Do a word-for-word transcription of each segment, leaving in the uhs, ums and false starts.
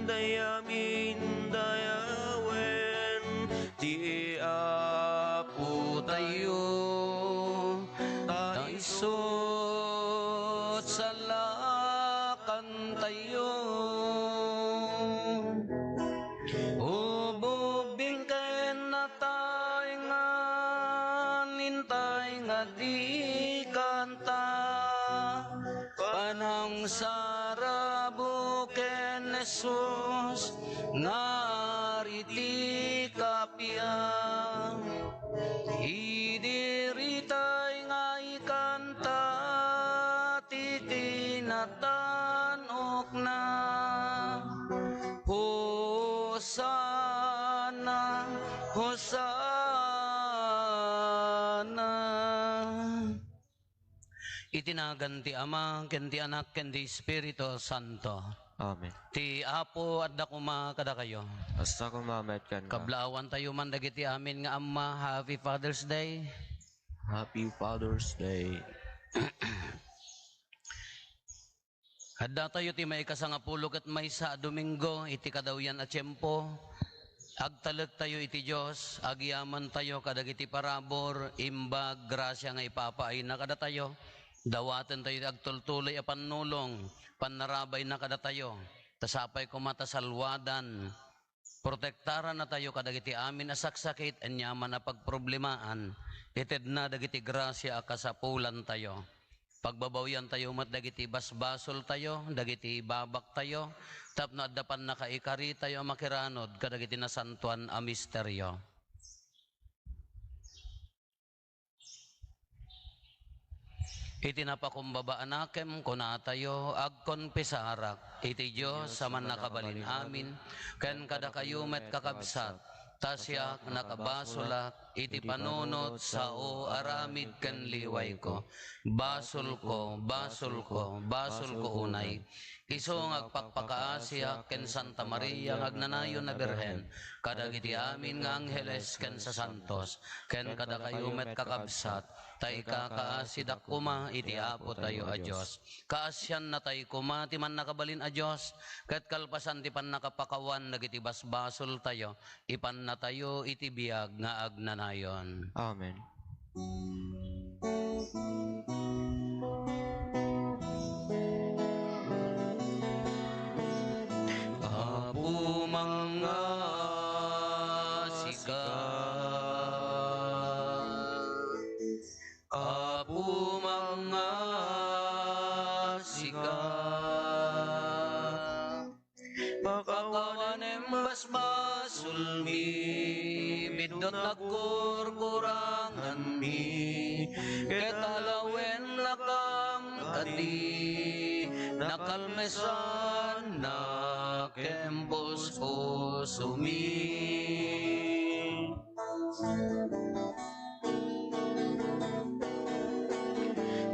Dayami dayawen ti Apotayo, ta isu ti salakantayo. Ubbing ken nataengan intay nga di kanta. Panangsarabo ken Jesus nga ari ti kappia. Idi ritay nga ikanta ti tinatan-okna. Hosanna, Hosanna. Iti nagan ti Ama, ken ti Anak, ken ti Espiritu Santo. Amen. Ti Apo adda koma kadakayo. Kasta koma met kenka. Kablawantayo man dagiti amin nga amma. Happy Father's Day. Happy Father's Day. Addatayo ti maikasangapulo ket maysa a Domingo iti kadawyan a tiempo. Agtalektayo iti Dios, agyamantayo kadagiti parabur, imbag, grasia nga ipapaayna kadatayo. Dawatentayo ti agtultuloy a pannulong, pannarabayna kadatayo. Ta sapay koma ta salwadan, protektaranatayo kadagiti amin a saksakit, aniaman a pagproblemaan, itedna dagiti grasia a kasapulantayo. Pagbabawiantayo met dagiti basbasoltayo, dagiti babaktayo, tapno adda pannakaikaritayo a makiranud kadagiti nasantoan a misterio. Iti napakumbaba a nakem, kunatayo, agkonfesarak iti Dios a Mannakabalin-amin, ken kadakayo met, kakabsat, ta siak nakabasolak iti panunot, sao, aramid ken liwayko. Basolko, basolko, basolko unay. Isu nga agpakpakaasiak ken Santa Maria nga agnanayon a Birhen, kadagiti amin nga angheles ken sasantos, ken kadakayo met, kakabsat, ta ikakaasidak koma iti Apotayo a Dios. Kaasiannatay koma ti Mannakabalin a Dios, ket kalpasan ti pannakapakawan dagiti basbasoltayo, ipannatayo iti biag nga agnanayon. Amen. Apo, mangngaasika. Apo, mangngaasika. Pakawanem basbasolmi, biddut nagkurkuranganmi, ket alawennakam kadi, nakalmesannak ken puspusomi.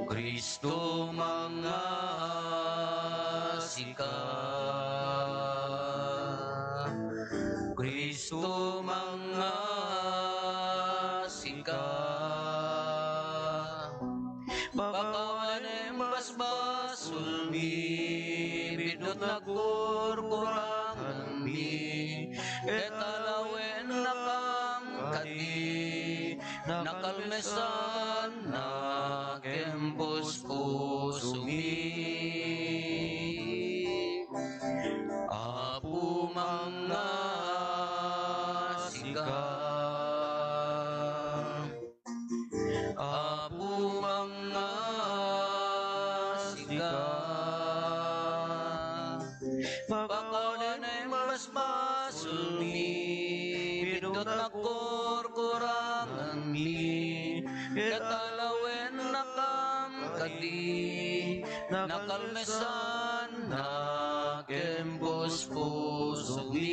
Cristo, mangngaasika. Cristo, mangngaasika. Pakawanem basbasolmi, biddut nagkurkuranganmi, ket alawennakam kadi, nakalmesannak ken puspusomi. Apo, mangngaasika. Apo, mangngaasika. Pakawanem basbasolmi, biddut nagkurkuranganmi, ket alawennakam kadi, nakalmesannak ken puspusomi.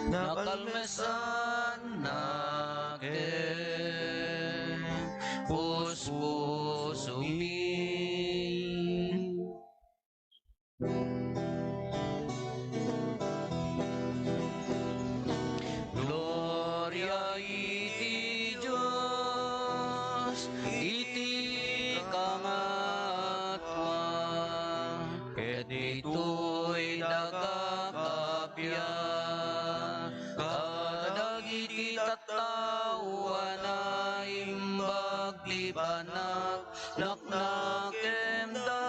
Nakalmesannak ken puspusomi. Gloria iti Dios iti kangatoan, ket iti tattao a naimbag ti panagnak- nakemda.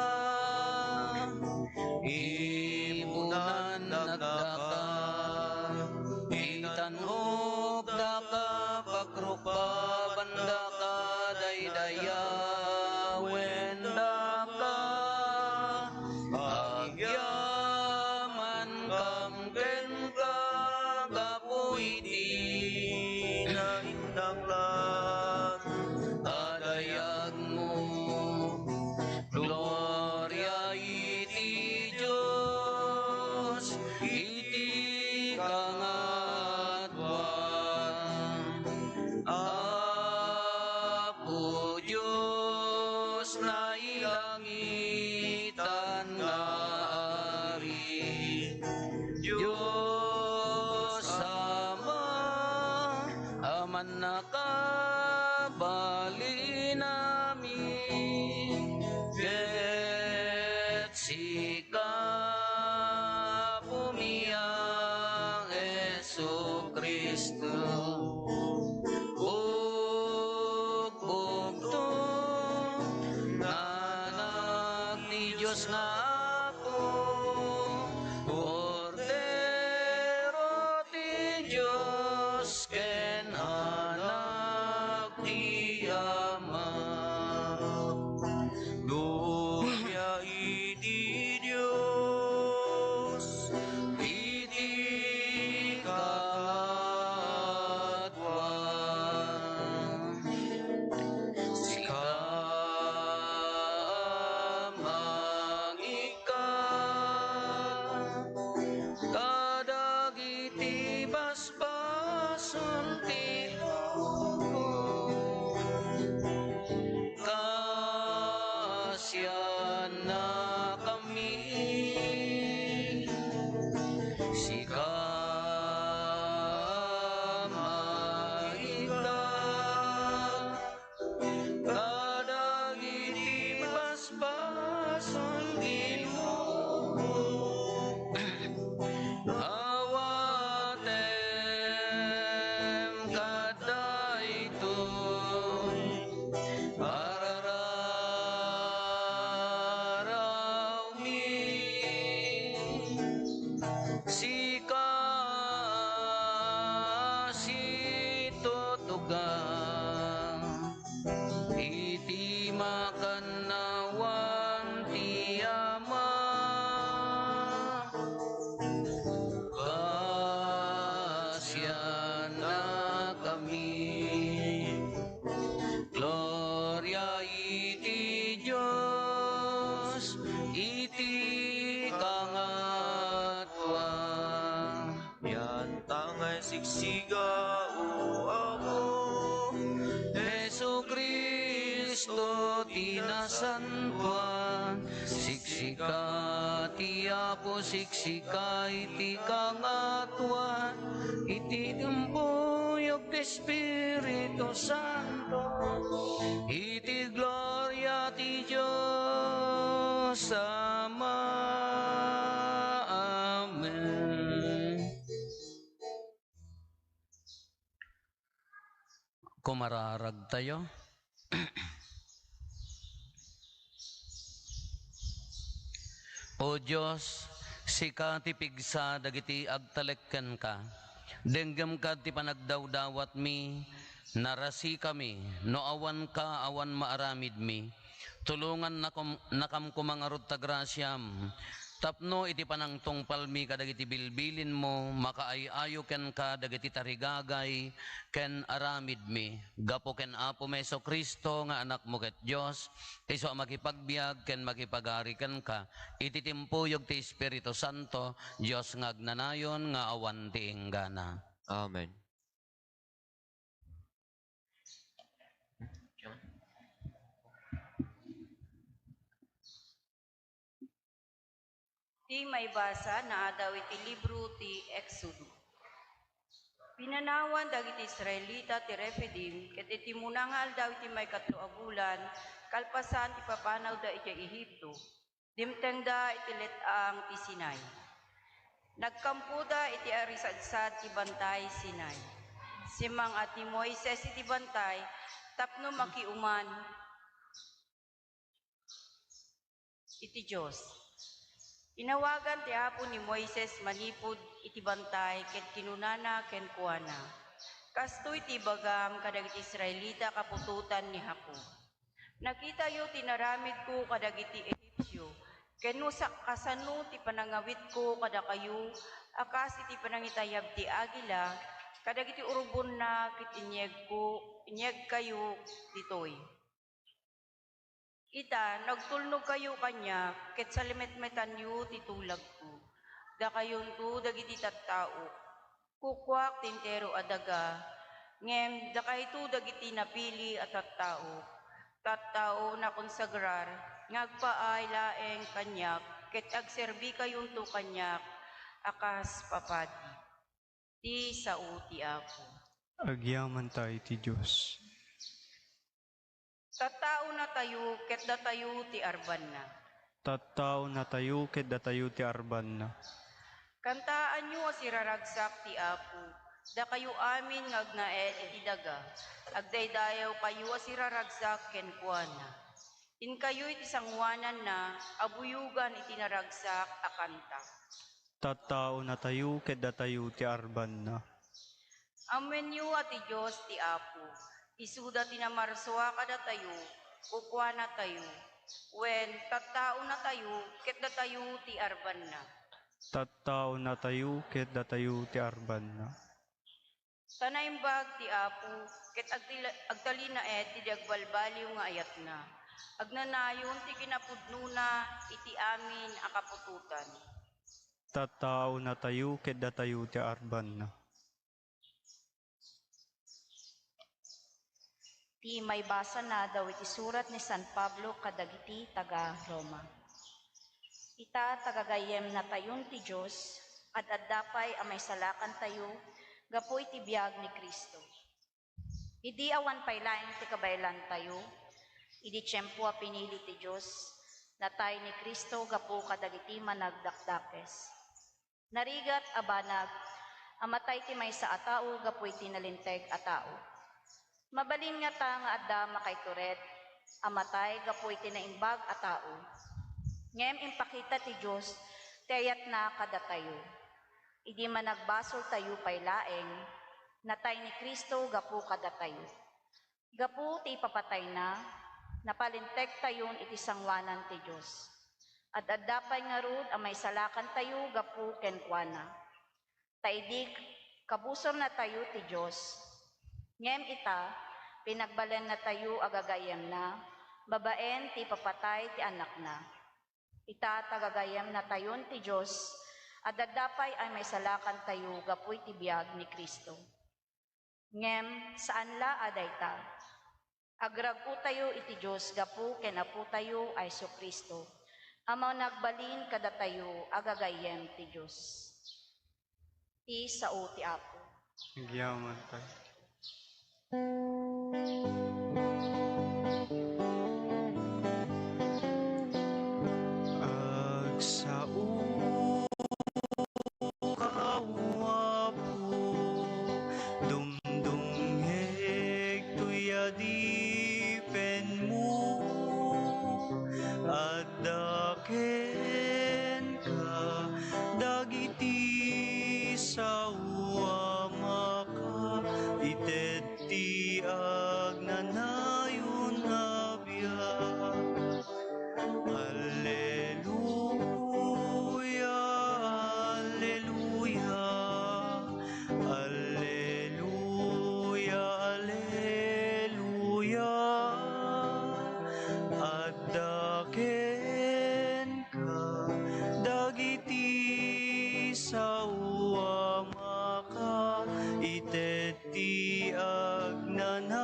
Ipunan dagdaka, itan-ok daka, pagrukbaban daka, daydayawen daka, agyamankam kenka, gapu iti naindaklan a dayagmo. Gloria iti Dios iti kangatoan. Apo Dios, nailangitan nga Ari, Dios Ama a mannakabalinami, ket sika, Apomi a Jesu-Cristo, bugbugto nga Anak ti Dios nga Apo, Kordero ti Dios ken Anak ti Ama. Gloria iti Dios iti kangatoan. Sika a mangikkan kadagiti basbason ti lubong. Kasiannakami. Sika a mangikkan kadagiti basbason ti lubong. Awatem kadaytoy, arararawmi. Sika a situtugaw iti makannawan ti Ama. Kasiannakami. Gloria iti Dios iti kangatoan. Dianta nga isiksiga, O Apo, Jesu-Cristo ti nasantoan. Siksika ti Apo, siksika iti kangatoan, iti timpuyog ti Espiritu Santo, iti gloria ti Dios Ama. Amen. Kumararagtayo. O Dios, sika ti pigsa dagiti agtalek kenka. Denggem kad ti panagdawdawatmi, narasikami, no awanka, awan maaramidmi. Tulongannakom-, nakam koma ngarud ta grasiam, tapno iti panangtungpalmi kadagiti bilbilinmo, makaay-ayo kenka dagiti tarigagay ken aramidmi. Gapu ken Apomi Jesu-Cristo nga Anakmo ket Dios, isu a makipagbiag ken makipagari kenka iti timpuyog ti Espiritu Santo, Dios nga agnanayon nga awan ti inggana. Amen. Ti maibasa naadaw iti libro ti Exodo. Pinanawan dagiti Israelita ti Refidim ket iti munang nga aldaw iti maikatlo a bulan, kalpasan ti papanawda idiay Egipto, dimtengda iti let-ang ti Sinai. Nagkampoda iti arisadsad ti Bantay Sinai. Simmang-at ni Moises iti bantay tapno makiuman iti Dios. Inawagan ti Apo ni Moises manipud iti bantay ket kinunana kenkuana, "Kastoy ti ibagam kadagiti Israelita a kaputotan ni Jacob. Nakitayo ti inaramidko kadagiti Egipsio, ken no sa-, kasano ti panangawitko kadakayo a kas iti panangitayab ti agila kadagiti urbonna ket inyegko, inyegkayo ditoy. Ita, nagtulnogkayo kaniak ket salimetmetanyo ti tulagko. Dakayonto dagiti tattaok. Kukuak ti entero a daga, ngem dakayto dagiti napili a tattaok. Tattao a nakonsagrar nga agpaay laeng kaniak ket agserbikayonto kaniak a kas papadi." Ti sao ti Apo. Agyamanta iti Dios. Tattaonatayo ket datayo ti arbanna. Tattaonatayo ket datayo ti arbanna. Kantaanyo a siraragsak ti Apo, dakayo amin nga agnaed iti daga, agdaydayawkayo a siraragsak kenkuana. Inkayo iti sangoananna a buyogan iti naragsak a kanta. Tattaonatayo ket datayo ti arbanna. Ammoenyo a ti Dios ti Apo, isuda ti namarsua kadatayo, kukuanatayo, wen tattaonatayo ket datayo ti arbanna. Tattaonatayo ket datayo ti arbanna. Ta naimbag ti Apo, ket agtila-, agtalinaed ti di agbalbaliw nga ayatna. Agnanayon ti kinapudnona iti amin a kaputotan. Tattaonatayo ket datayo ti arbanna. Ti maibasana daw iti surat ni San Pablo kadagiti taga-Roma. Ita, ta gagayyemnatayon ti Dios, ad-adda pay a maisalakantayo gapu iti biag ni Cristo. Idi awan pay laeng ti kabaelantayo, idi tiempo a pinili ti Dios, natay ni Cristo gapu kadagiti managdakdakes. Narigat a banag a matay ti maysa a tao gapu iti nalinteg a tao. Mabalin ngata nga adda makaitured a matay gapu iti naimbag a tao? Ngem impakita ti Dios ti ayatna kadatayo. Idi managbasoltayo pay laeng, natay ni Cristo gapu kadatayo. Gapu ti ipapatayna, napalintegtayon iti sangoanan ti Dios. Ad-adda pay ngarud a maisalakantayo gapu kenkuana. Ta idi kabusurnatayo ti Dios, ngem ita, pinagbalennatayo a gagayyemna babaen ti ipapatay ti Anakna. Ita, ta gagayyemnatayon ti Dios, ad-adda pay a maisalakantayo gapu iti biag ni Cristo. Ngem saan la a dayta. Agrag-otayo iti Dios gapu ken Apotayo a Jesu-Cristo, a managbalin kadatayo a gagayyem ti Dios. Ti sao ti Apo. Agyamanta. Agsao ka, O Apo, dumdumngeg toy adipenmo. Adda kenka dagiti sao a makaited ti agnanayon a biag. Alleluia, alleluia, alleluia, alleluia. Adda kenka dagiti sao a makaited ti agnanayon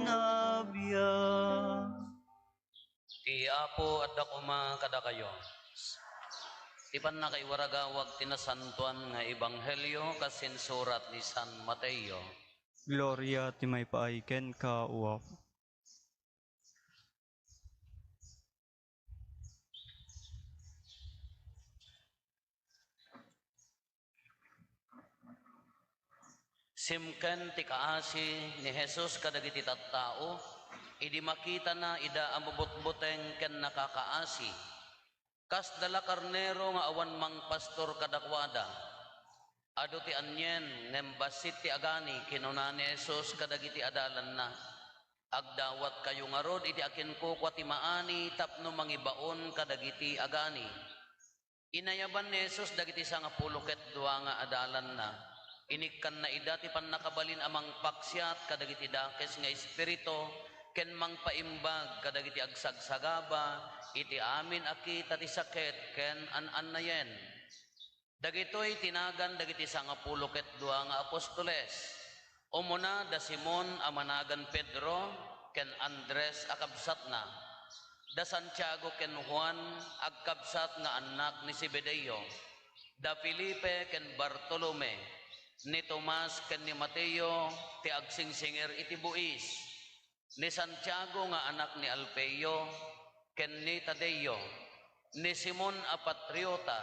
a biag. Ti Apo adda koma kadakayo. Ti pannakaiwaragawag ti nasantoan nga ebanghelio kas insurat ni San Mateo. Gloria ti maipaay kenka, O Apo. Simken ti kaasi ni Jesus kadagiti tattao idi makitana ida a mabutbuteng ken nakakaasi. Kasda la karnero nga awan mangpastor kadakuada. Adu ti anien, ngem bassit ti agani, kinuna ni Jesus kadagiti adalanna. Agdawatkayo ngarud iti akinkukua ti maani tapno mangibaon kadagiti agani. Inayaban ni Jesus dagiti sangapulo ket dua nga adalanna. Inikkanna ida ti pannakabalin a mangpaksiat kadagiti dakes nga espiritu ken mangpaimbag kadagiti agsagsagaba iti amin a kita ti saket ken an-annayen. Dagitoy ti nagan dagiti sangapulo ket dua nga apostoles. Umuna da Simon a managan Pedro ken Andres a kabsatna, da Santiago ken Juan, agkabsat nga annak ni Zebedeo, da Felipe ken Bartolome, ni Tomas ken ni Mateo ti agsingsingir iti buis, ni Santiago nga anak ni Alfeo, ken ni Tadeo, ni Simon a Patriota,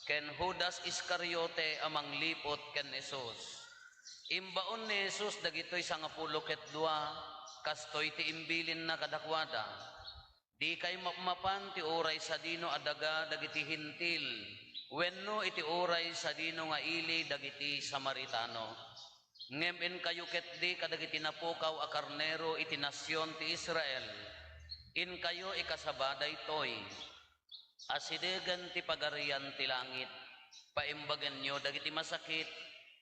ken Judas Iscariote a mangliput ken Jesus. Imbaon ni Jesus dagitoy sangapulo ket dua, kastoy ti imbilinna kadakuada, "Dikay mapmapan ti uray sadino a daga dagiti Hentil wenno iti uray sadino nga ili dagiti Samaritano. Ngem inkayo ketdi kadagiti napukaw a karnero iti nasion ti Israel. Inkayo ikasaba daytoy: Asidegen ti Pagarian ti langit. Paimbagenyo dagiti masakit,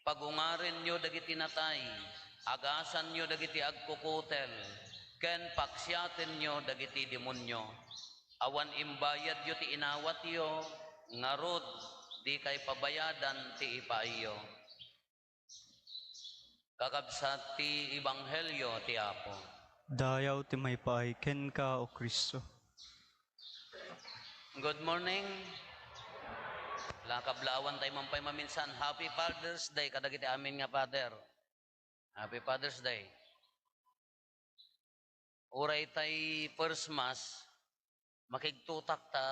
pagungarenyo dagiti natay, agasanyo dagiti agkukutel, ken paksiatenyo dagiti demonio. Awan imbayadyo ti inawatyo, ngarud, dikay pabayadan ti ipaayyo." Kakabsat ti Ebanghelio ti Apo. Dayaw ti maipaay kenka, O Cristo. Good morning. Lakab la awan tay man pay maminsan. Happy Father's Day kadagiti amin nga father. Happy Father's Day. Uray tay first mass, makigtutak ta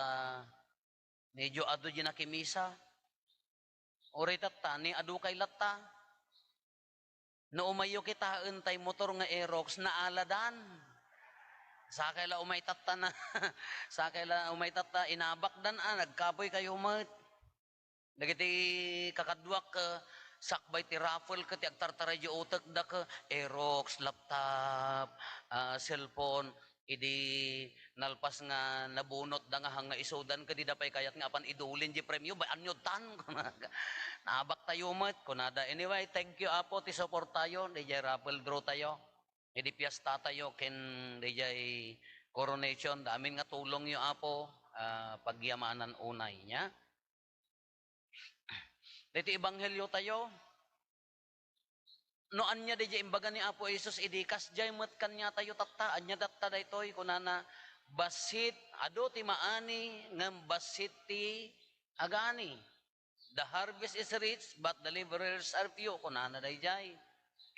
medyo adu di nakimisa. Uray tatta, ni adu kay latta. No umayyo kitaen tay motor nga Aerox, naaladan. Sakay la umay tatta na, sakay la umay tatta, inabakdan a, nagkapoy kayo met. Dagiti kakaduak, eh, sakbay ti raffle ket ti agtartaray di utekda ket Aerox, laptop, ah, cellphone, idi nalpas nga nabunotda nga hang nga isudan ket dida pay kayat nga apan idulin di premio, bay, aniaten, kunada. Naabaktayo met, kunada. Anyway, thank you, Apo, ti suportayo, didiay raffle draw tayo. Idi piesta tayo, ken didiay coronation, da amin nga tulongyo, Apo, ah, pagyamanan unay, nia? Daytoy ebanghelio tayo. No ania daydiay imbaga ni Apo Jesus idi kasdiay met kaniatayo tatta, ania tatta daytoy? Kunana, "Bassit, adu ti maani, ngem bassit ti agani." "The harvest is rich, but the laborers are few," kunana daydiay.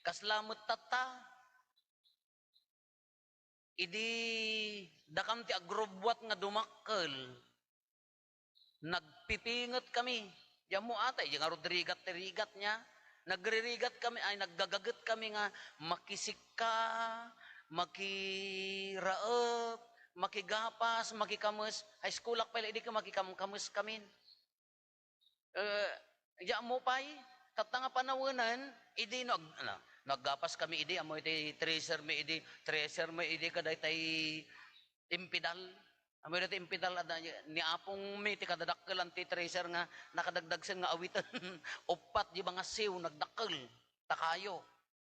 Kasla met tatta. Idi dakam ti agrubbuat nga dumakkel, nagpipinget kami. Diammo ata, iya ngarud rigat ti rigat nia. Nagririgat kami, ay, naggagaget kami nga makisikka, makiraep, makigapas, makikames. High school ak pay la idi ka makikamkames kamin. Eh, diammo pay, tatta nga panawenen, idi no ag-, ano, naggapas kami idi, ammo iti treasure mi idi, treasure mi idi kadaytay impidal. Ammo daytay impidal, adda, ni apong mi ti kadadakkelan ti treasure nga nakadagdagsen nga awiten. Uppat di bangasiw, nagdakkel. Takayo.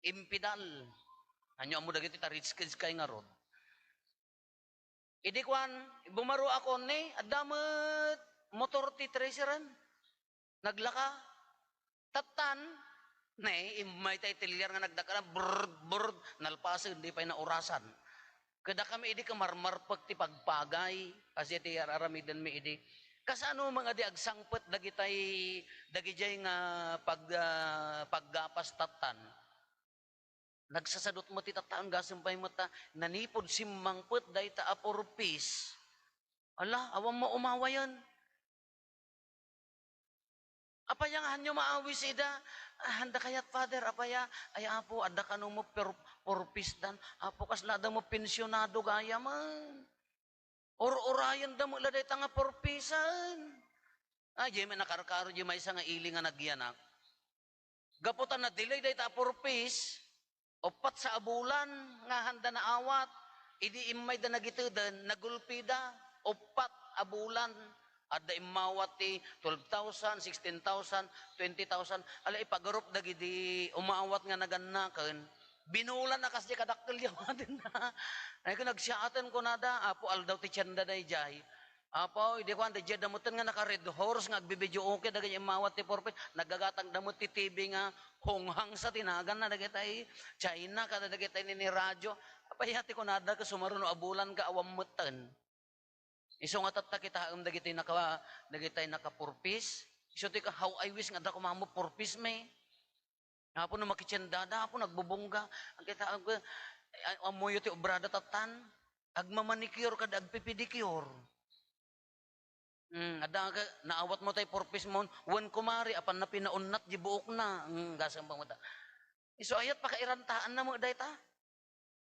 Impidal. Ania ammo dagiti ta rich kids kay ngarud. Idi kuan, bumaruakon ni, adda met motor ti treasuren. Naglaka. Tattan, ne, immay tay tilyar nga nagdakkel, brrd, brrd, nalpasen, di pay naurasan. Kada kami idi ka marmarpek ti pagpagay, kasi ti ar-aramiden mi idi. Kasano nga di agsangpet dagitay, dagidiay nga pag-, ah, paggapas tattan? Nagsasadot met ti tatta, gasem pay met ta nanipud simmangpet dayta a four Ps. Ala, awan mo umawayen. Apay nga hanyo maawis ida? Ah, anda kayat, Father, apay a? Ay, Apo, adda kano met per-, purpose dan. Apo, kasla adda met pensionado gayam. Ur-urayenda met la dayta nga purpose-en. Ay, diay met nakarkaro, diay maysa nga ili nga nagyanak. Gapu ta na-delay dayta a purpose, uppat sa a bulan nga handa naawat. Idi immayda nagiteden, nagulpida. Uppat a bulan. Adda immawat ti twelve thousand, sixteen thousand, twenty thousand. Ala, ipagarup dagidi umawat nga nagannaken. Binulan a kasdi kadakkel di awatenna. Ay, ko nagsiaten kunada, Apo, aldaw ti tienda daydiay. Apo, idi kuan, daydiay da metten nga naka-Red Horse nga agbi-videoke dagiti immawat ti purpose. Nagagatangda met ti T V nga Honghang sa ti naganna dagitay China, kada dagitay nini radio. Apay a ti kunada, ket sumaruno a bulan nga awan metten. Isu nga tatta kitaem dagitay naka-, dagitay naka-purpose. Isu ti ka, how I wish nga adda koma met purpose mi. Apo, no makitiendada, Apo, nagbubungga. Ang kita, ang, ay, ammoyo ti obrada tattan. Agmamanicure kada agpipidicure. Hmm, adda ka, naawat mo tay purpose mo, wen kumari, apan na pinaunnat di buokna. Hmm, gasem pa mo ta. Isu ayat pakairantaanna mo dayta.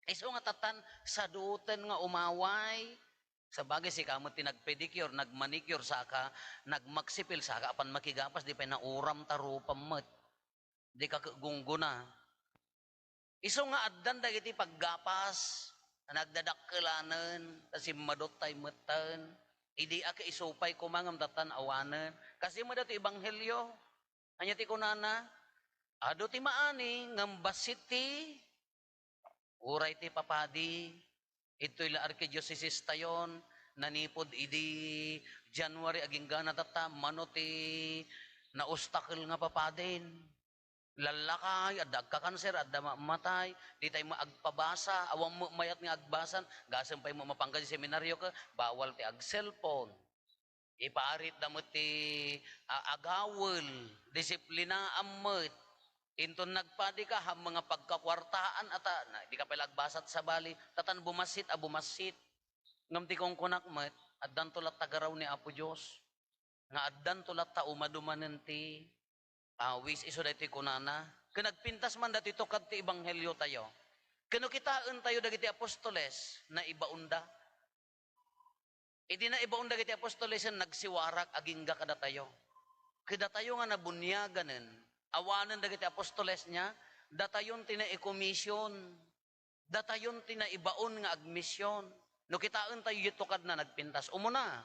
Isu nga tattan, saduten nga umaway. Sabagay, sika met ti nagpedicure, nagmanicure, saka nagmaxipil, saka apan makigapas, di pay nauram ta rupam met. Di ka ket gunggona. Isu nga addan dagiti paggapas, nagdadakkelanen, ta simmadut tay metten, idi a ket isu pay koma ngem tattan awanen. Kasi met daytoy ebanghelio, ania ti kunana? Adu ti maani ngem bassit ti Uray ti papadi, itoy la arkidiosesistayon, nanipud idi January agingga na tatta, mano ti naustakel nga papadin. Lallakay, adda agkakanser, adda mammatay, di tay met agpabasa, awan met mayat nga agbasan, gasem pay met mapangga di seminario ket bawal ti ag-cellphone. Iparitda met ti, a, agawel, disiplinaam met. Inton nagpadi ka, haan nga pagkakuartaan, ata, na, di ka pay la agbasat sabali, tattan bumassit a bumassit. Ngem ti kunkunak met, addanto latta garaw ni Apo Dios, nga addanto latta umadumanen ti awis. Isu daytoy kunana, ken nagpintas man daytoy tukad ti ebanghelio tayo. Ken no kitaen tayo dagiti apostoles, naibaonda. Idi naibaon dagiti apostolesen, nagsiwarak agingga kadatayo. Kadatayo nga nabuniaganen, awanen dagiti apostoles nia, datayon ti naikomision, datayon ti naibaon nga agmision. No kitaen tayo, iti tukadna nagpintas. Umuna,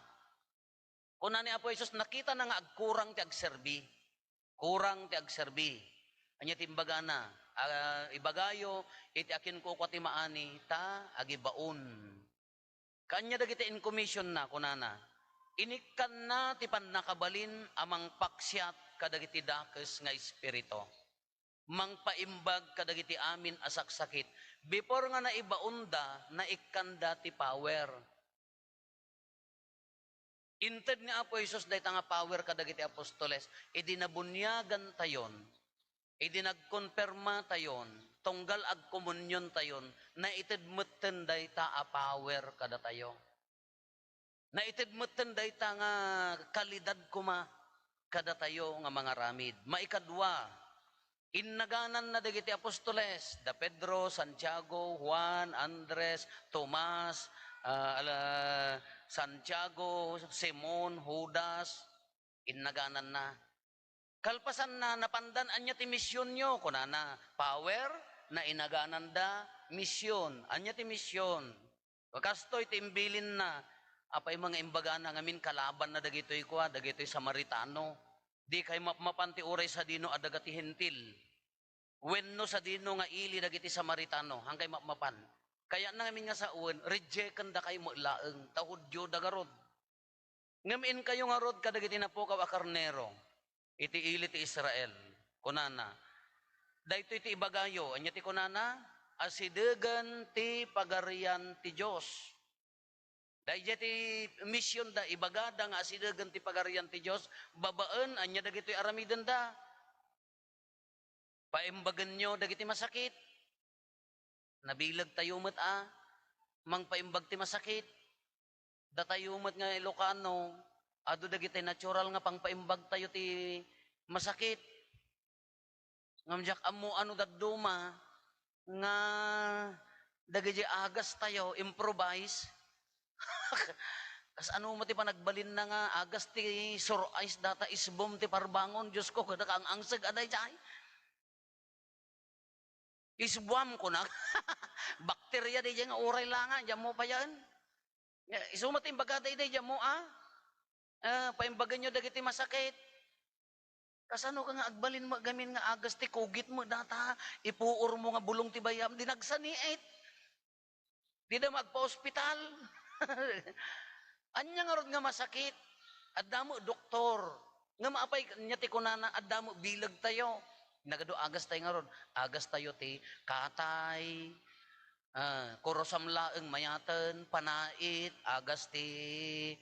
kuna ni Apo Jesus, nakitana nga agkurang ti agserbi. Kurang ti agserbi. Ania ti imbagana? Ah, ibagayo iti akinkukua ti maani, ta agibaon. Kaanya dagiti inkomisionna, kunana, inikkanna ti pannakabalin a mangpaksiat kadagiti dakes nga espiritu, mangpaimbag kadagiti amin a saksakit. Before nga naibaonda, naikkanda ti power. Inted ni Apo Jesus dayta nga power kadagiti apostoles, idi nabuniagantayon, idi nagkonpermatayon, tunggal agkomuniontayon, naited metten dayta a power kadatayo. Naited metten dayta nga kalidad koma kadatayo nga mangaramid. Maikadua, innagananna dagiti apostoles, da Pedro, Santiago, Juan, Andres, Tomas, ah, ala-, Santiago, Simon, Judas, innagananna. Kalpasanna, napandan, "Ania ti misionyo?" kunana. Power, nainagananda, mision. Ania ti mision? Kastoy ti imbilinna. Apay nga imbagana ngamin, kalabanna dagitoy kua, dagitoy Samaritano. Dikay mapmapan ti uray sadino a daga ti Hentil. Wenno sadino nga ili dagiti Samaritano, hankay mapmapan. Kayatna ngamin nga sawen, rejectendakay met laeng, ta Judio da garud. Ngem inkayo ngarud kadagiti napukaw a karnero iti ili ti Israel. Kunana, daytoy ti ibagayo, ania ti kunana? Asidegen ti Pagarian ti Dios. Daydiay ti misionda, ibagada nga asidegen ti Pagarian ti Dios, babaen ania dagitoy aramidenda. Paimbagenyo dagiti masakit. Nabilegtayo met a mangpaimbag ti masakit. Datayo met nga Ilocano, adu dagiti natural nga pangpaimbagtayo ti masakit. Ngem diak ammo no dadduma nga dagiti agastayo, improvise. Kasano met ti panagbalinna nga agas ti sur ice data isbom ti parbangon, Diosko, kada kaang-angseg a daydiay. Isbuam, kuna. Bakteria daydiay nga uray la nga, diammo payen. Isu met ti imbagada idi, diammo, a? Ah, paimbagenyo dagiti masakit. Kasano ka nga agbalin mo gamin nga agas ti kugit mo data, ipuor mo nga bulong ti bayam, di nagsaniit. Dida magpa-ospital. Ania ngarud nga masakit? Adda mo doktor. Ngem apay ania ti kunana, adda mo bilegtayo. Nagadu agastayo ngarud. Agastayo ti katay, ah, kurusam laeng mayaten, panait, agas ti,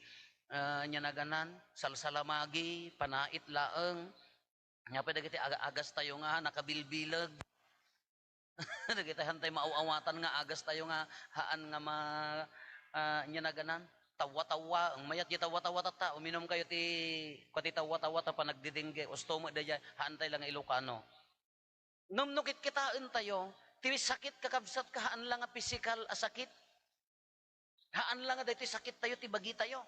ah, ania naganan, salsalamagi, panait laeng. Ania pay dagiti aga-, agastayo nga nakabilbileg. Dagiti haantay maaw-awatan nga agastayo nga haan nga ma-, ah, ania naganan, tawwa-tawwa. Ang mayat di tawwa-tawwa tatta, uminumkayo ti, kua ti tawwa-tawwa ta panagdidingge. Usto met daydiay, haantay la nga Ilocano. Ngem no kitkitaentayo, ti sakit, kakabsat, haan la nga pisikal a sakit. Haan la nga daytoy sakittayo ti bagitayo.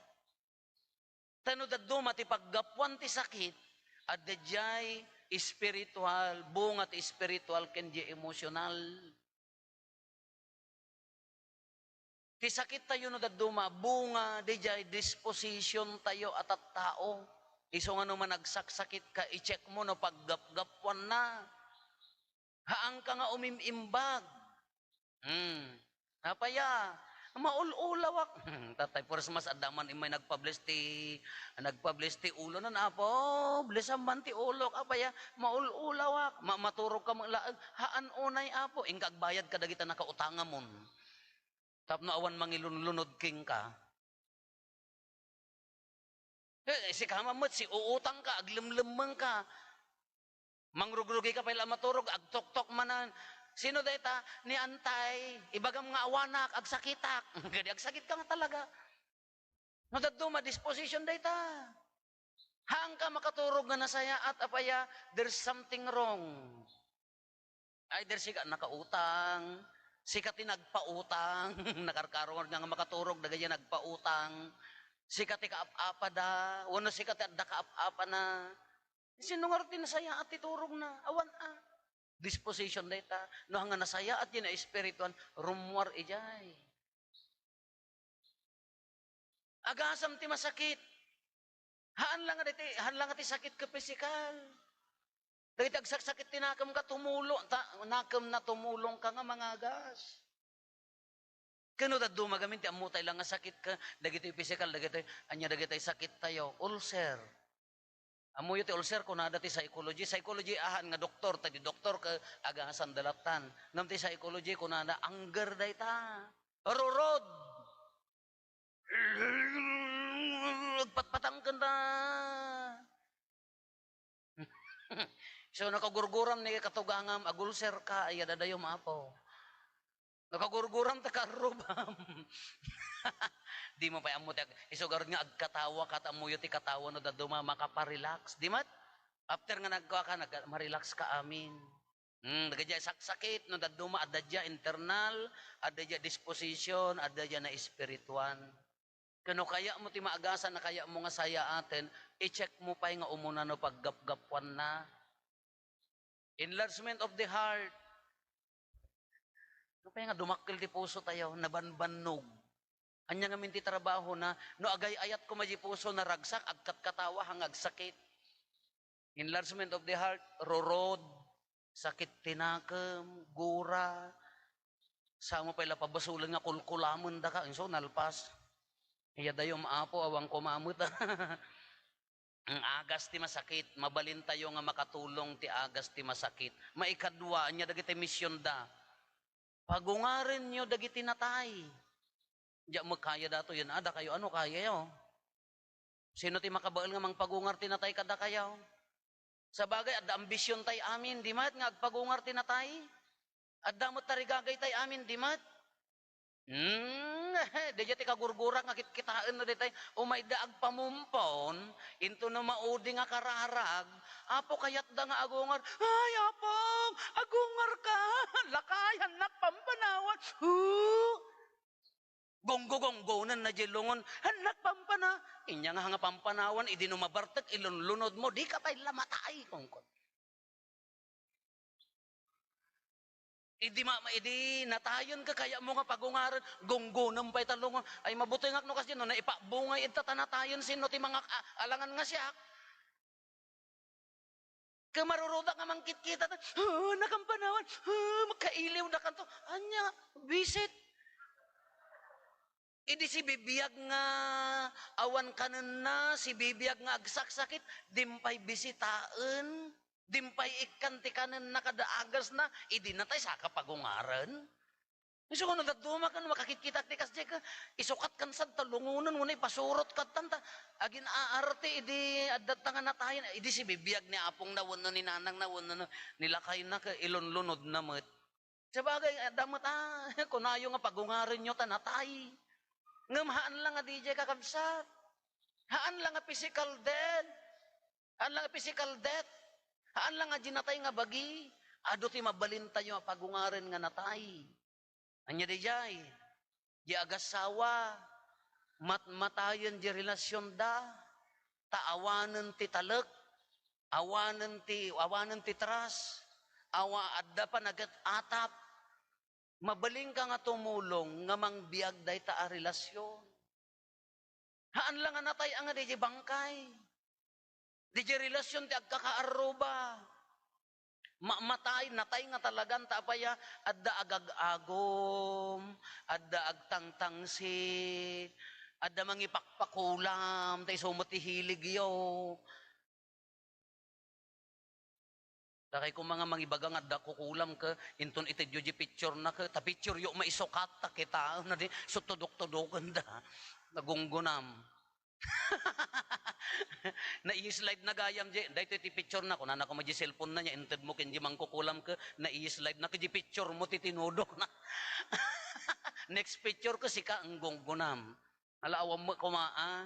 Ta no dadduma ti paggapuan ti sakit, adda diay espiritual, bunga ti espiritual ken diay emotional. Ti sakittayo no dadduma, bunga diay disposition tayo a tattao. Isu nga no managsaksakit ka, i-check mo no paggapgapuanna. Haanka nga umim-imbag. Hmm. Apaya, maul-ulawak. Tatay, puras mas adda man immay nagpa-bless ti, nagpa-bless ti ulo nan, Apo, blessan man ti ulok. Apaya, maul-ulawak. Ma-, maturog ka man laeng. Haan unay, Apo. Inka agbayad kadagita nakautangamon. Tapno awan mangilunlunod kenka. Eh, sika man met, si uutang ka, aglemlemmeng ka. Mangrugrugika pay la maturog, agtoktok manen. Sino dayta? Ni Antay, ibagam nga awanak, agsakitak. Kadi agsakit ka nga talaga. No dadduma, disposition dayta. Haanka makaturog nga nasayaat, apaya, there's something wrong. Either sika nakautang, sika ti nagpautang, nakarkaro nga, nga makaturog dagiti nagpautang, sika ti kaap-apada, wenno sika ti adda kaap-apana. Sino ngarud ti nasayaat ti turogna? Awan a. Disposition dayta. No, nga nasayaat diay naespirituan, rummuar idiay. Agasam ti masakit. Haan la nga daytoy, haan la nga ti sakit ket pisikal. Dagiti agsaksakit ti nakemka, tumulo-, ta-, nakemna, tumulongka nga mangagas. Ken no dadduma gamin ti ammotay la nga sakit ket dagitoy pisikal, dagitoy, ania dagitoy sakittayo? Ulcer. Ammoyo ti ulcer, kunada ti psychology. Psychology, haan nga doktor, ta di doktor ket agasanda lattan. Ngem ti psychology, kunada, anger dayta. Rurod. Agpatpatangkenta. So, nakagurguram ni katugangam, agulser ka, ay, adadayo, Apo. Nakagurguram ta karrubam. Dimo pay ammo ti ag-, isu garud nga agkatawa ka, ta ammoyo ti katawa no dadduma makaparelax. Di met? After nga nagkua ka, nag-, marelax ka amin. Hmm, dagiti saksakit, no dadduma, adda diay internal, adda diay disposition, adda diay naespirituan. Ken no kayatmo ti maagasan a kayatmo nga sayaaten, i-check mo pay nga umuna no paggapgapuanna. Enlargement of the heart. Ano pay nga dumakkel ti puso tayo, nabanbannog. Ania ngamin ti trabahona? No agay-ayat koma di puso, naragsak, agkatkatawa, nga agsakit. Enlargement of the heart, rurod, sakit ti nakem, gura, samo pay la pabasolen nga kulkulamendaka, inso nalpas. Iya dayo, Apo, awan ko mamut. Ang agas ti masakit, mabalintayo nga makatulong ti agas ti masakit. Maikadua, ania dagiti misionda? Pagungarenyo dagiti natay. Diak met kaya datoyen, a, dakayo, ano kayayo? Sino ti makabael nga mangpagungar ti natay kadakayo? Sabagay, adda ambision tay amin, di met nga agpagungar ti natay? Adda met tarigagay tay amin, di met? Hmm, daydiay ti kagurgurak nga kitkitaenna daytoy, umayda agpamumpon, intono maudi nga kararag, Apo, kayatda nga agungar. Ay, Apong, agungarka. Lakay, hannak pampanawan. Hu! Gonggo-gonggonenna diay lungon. Hannak pampana. Inya nga nga pampanawan, idi no mabartek, ilunlunodmo, dika pay la matay, kungkon. Idi ma-, ma-, idi natayen ka, kayatmo nga pagungaren, gonggonem pay ta lungon. Ay, mabutengak no kasdiay, no naipabungay ita ta natayen, sino ti mangak-, a-, alangan nga siak? Ket marurudak nga mangkitkita, "Ah, nakampanawan, ah, makailiw na kanto." Ania, bisit. Idi sibibiag nga awan kanenna, sibibiag nga agsaksakit, dimpay bisitaen, dimpay ikkan ti kanenna kada agasna, idi natay saka pagungaren. Isu nga no dadduma ken makakitkitak ti kasdiay ket isukat kan sad ta lungonen wenno ipasurot kadtan ta agin-aarte idi adda ta nga natayen, idi sibibiag ni apongna wenno ni nanangna wenno no ni lakayna ket ilunlunodna met. Sabagay, adda met, ah, kunayo nga pagungarenyo ta natay. Ngem haan la nga didiay, kakabsat. Haan la nga physical death. Haan la nga physical death. Haan la nga di natay nga bagi. Adu ti mabalintayo a pagungaren nga natay. Ania diay? Di agassawa, matmatayen di relasionda, ta awanen ti talek, awanen ti, awanen ti trust, awa-, adda panagat-atap. Mabalinka nga tumulong nga mangbiag dayta a relasion. Haan la nga natay a nga diay bangkay. Diay relasion ti agkakaarruba. Ma-, matay, natay nga talagan ta apaya, adda agag-agum, adda agtangtangsit, adda mangipakpakulam, ta isu met ti hiligyo. Dakay koma nga mangibaga nga adda kukulam ket inton itedyo di picture na ket ta picture yo maisukat ta kitaen na di sutudok-tudokenda. Nagunggunam. Nai-slide na gayam di, daytoy ti picture na, kunana koma di cellphone na niya, inted mo ken di mangkukulam ket nai-slide na ket di picture mo ti tinudok na. Next picture ko sika ang gunggunam. Ala, awan mo koma, ah.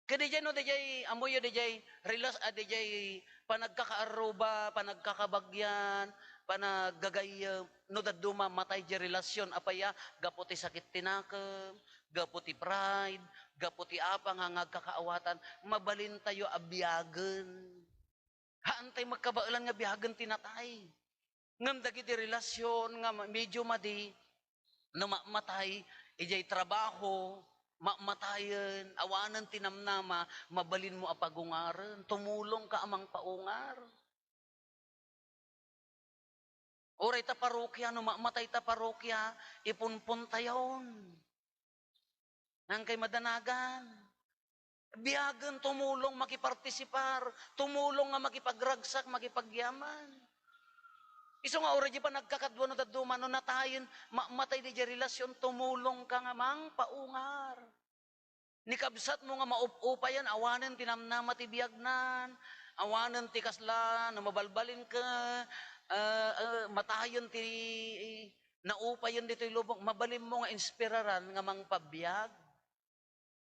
Ket diay no, diay, ammoyo diay, relas-, ah, diay panagkakaarruba, panagkakabagyan, panaggagayyem, no dadduma matay diay relasion, apaya, gapu ti sakit ti nakem, gapu ti pride, gapu ti apang nga agkakaawatan, mabalintayo a biagen. Haantay magkabaelan nga biagen ti natay. Ngem dagiti relasion nga ma-, medyo madi, no ma-, matay, idiay trabaho, ma-, matayen, awanen ti namnama, mabalinmo a pagungaren, tumulongka a mangpaungar. Uray ta parokia, no ma-, matay ta parokia, ipunpuntayon. Nangkay madanagan. Biagen tumulong makipartisipar, tumulong nga makipagragsak, makipagyaman. Isu nga uray di panagkakadua no dadduma no natayen, ma-, matay di relasion, tumulong ka nga mangpaungar. Ni kabsat mo nga maup-upayan, awanen ti namnama ti biagnan, awanen ti kasla, no mabalbalin ka, ah, ah, matayen ti naupayen ditoy lubong, mabalin mo nga inspiraran nga mangpabiag.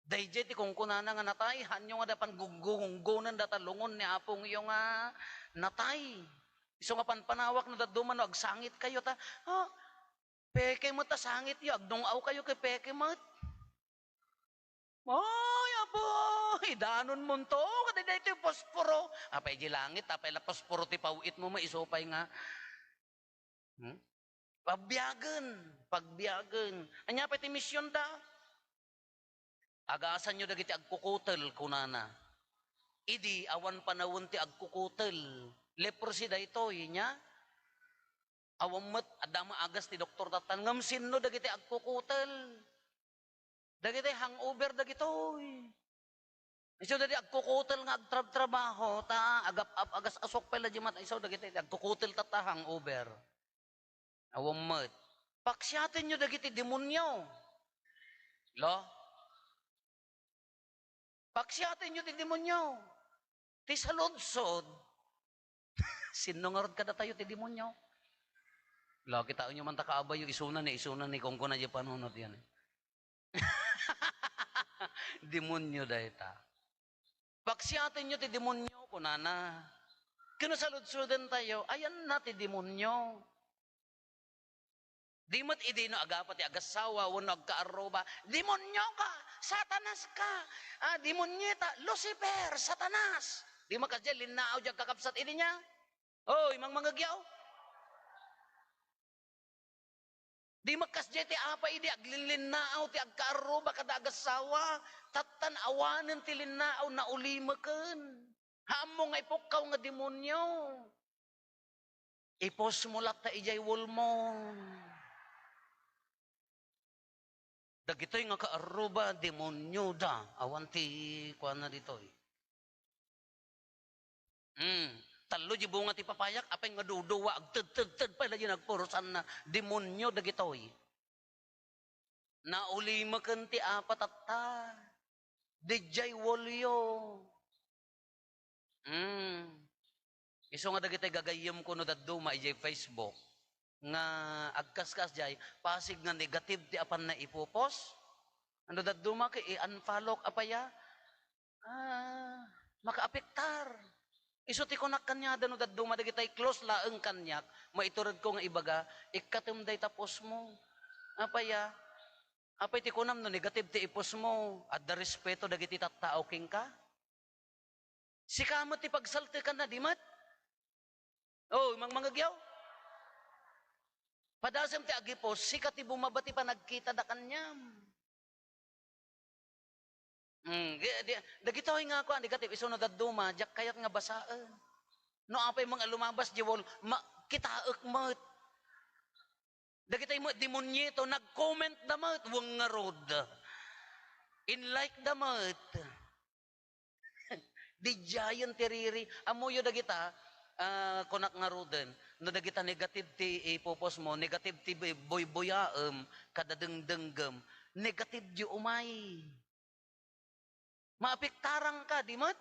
Daydiay ti kunkunana nga natay, haanyo nga dapan gunggungonen data lungon ni apongyo nga natay. Isu nga panpanawak no dadduma no agsangit kayo ta, ha? Peke met ta sangit yo, agdung-aw kayo ket peke met. Ay, apo, idanon monto, kada daytoy posporo. Apay di langit, apay la posporo ti paw-it mo, maiso pay nga. Hmm? Pagbiagen, pagbiagen. Ania pay ti misionda? Agasanyo dagiti agkukutel, kunana. Idi awan panawen ti agkukutel, leprosy daytoy, nia? Awan met, adda maagas ti doktor tattan, ngem sinno dagiti agkukutel? Dagiti hangover dagitoy. Isu dagiti agkukutel nga agtrabtrabaho, ta agap-ap, agas-asok pay la di mat-, isu dagiti agkukutel tatta hangover. Awan met. Paksiatenyo dagiti demonio. Lo? Paksiatenyo ti demonio. Ti saludsod, sinno ngarud kadatayo ti demonio? La, kitaenyo man ta kaabayo, isuna ni, isuna ni, kunkuna diay panunot yan, eh. Demonyo dayta. Paksiatenyo ti demonyo, kunana. Ken no saludsodentayo, ayanna ti demonyo. Di met idi no agapa ti agassawa wenno agkaarruba, "Demonyo ka! Satanas ka! Ah, demonyeta! Lucifer! Satanas!" Di met kasdiay linnaaw diay agkakabsat idi nia. Oy, mangmangegyaw. Di met kasdiay ti apa idi aglinlinnaaw ti agkaarruba kada agassawa, tattan awanen ti linnaaw, naulimeken. Haan mo nga ipukkaw nga demonyo. Ipusmo latta idiay wall mo. Dagitoy nga kaarruba, demonyoda. Awan ti kuana ditoy. Hmm. Tallo diay bunga ti papayak, apay nga duduwa, agtedtedted pay la diay nagpurusanna. Demonyo dagitoy. Naulimeken ti apa tatta. Didiay wallyo. Hmm. Isu nga dagiti gagayyemko no dadduma idiay Facebook nga agkaskas diay, pasig nga negative ti apanna ipupos. No dadduma ket i-unfollow-k apay a? Ah, makaapektar. Isu ti kunak kaniada no dadduma dagitay close laeng kaniak, maituredko nga ibaga, ikkatem dayta post mo. Apay a? Apay ti kunam no negative ti i-post mo? Adda respeto dagiti tattao kenka? Sika met ti pagsaltekanna, di met? Oh, mangmangegyaw? Padasem ti agi-post, sika ti bumaba ti panagkitada kaniam. Mm, di, di, dagitoy nga kuan, negative, isu no dadduma, diak kayat nga basaen. No apay nga lumabas diay wall, ma-, kitaek met. Dagitoy met demonyeto, nag-comment da met, wen ngarud. In-like da met. Didiayen ti riri. Ammoyo dagita, ah, kunak ngaruden, no dagita negative ti ipopost mo, negative ti bu-, buybuyaem, kada dengdenggem, negative diay umay. Maapektarangka, di met?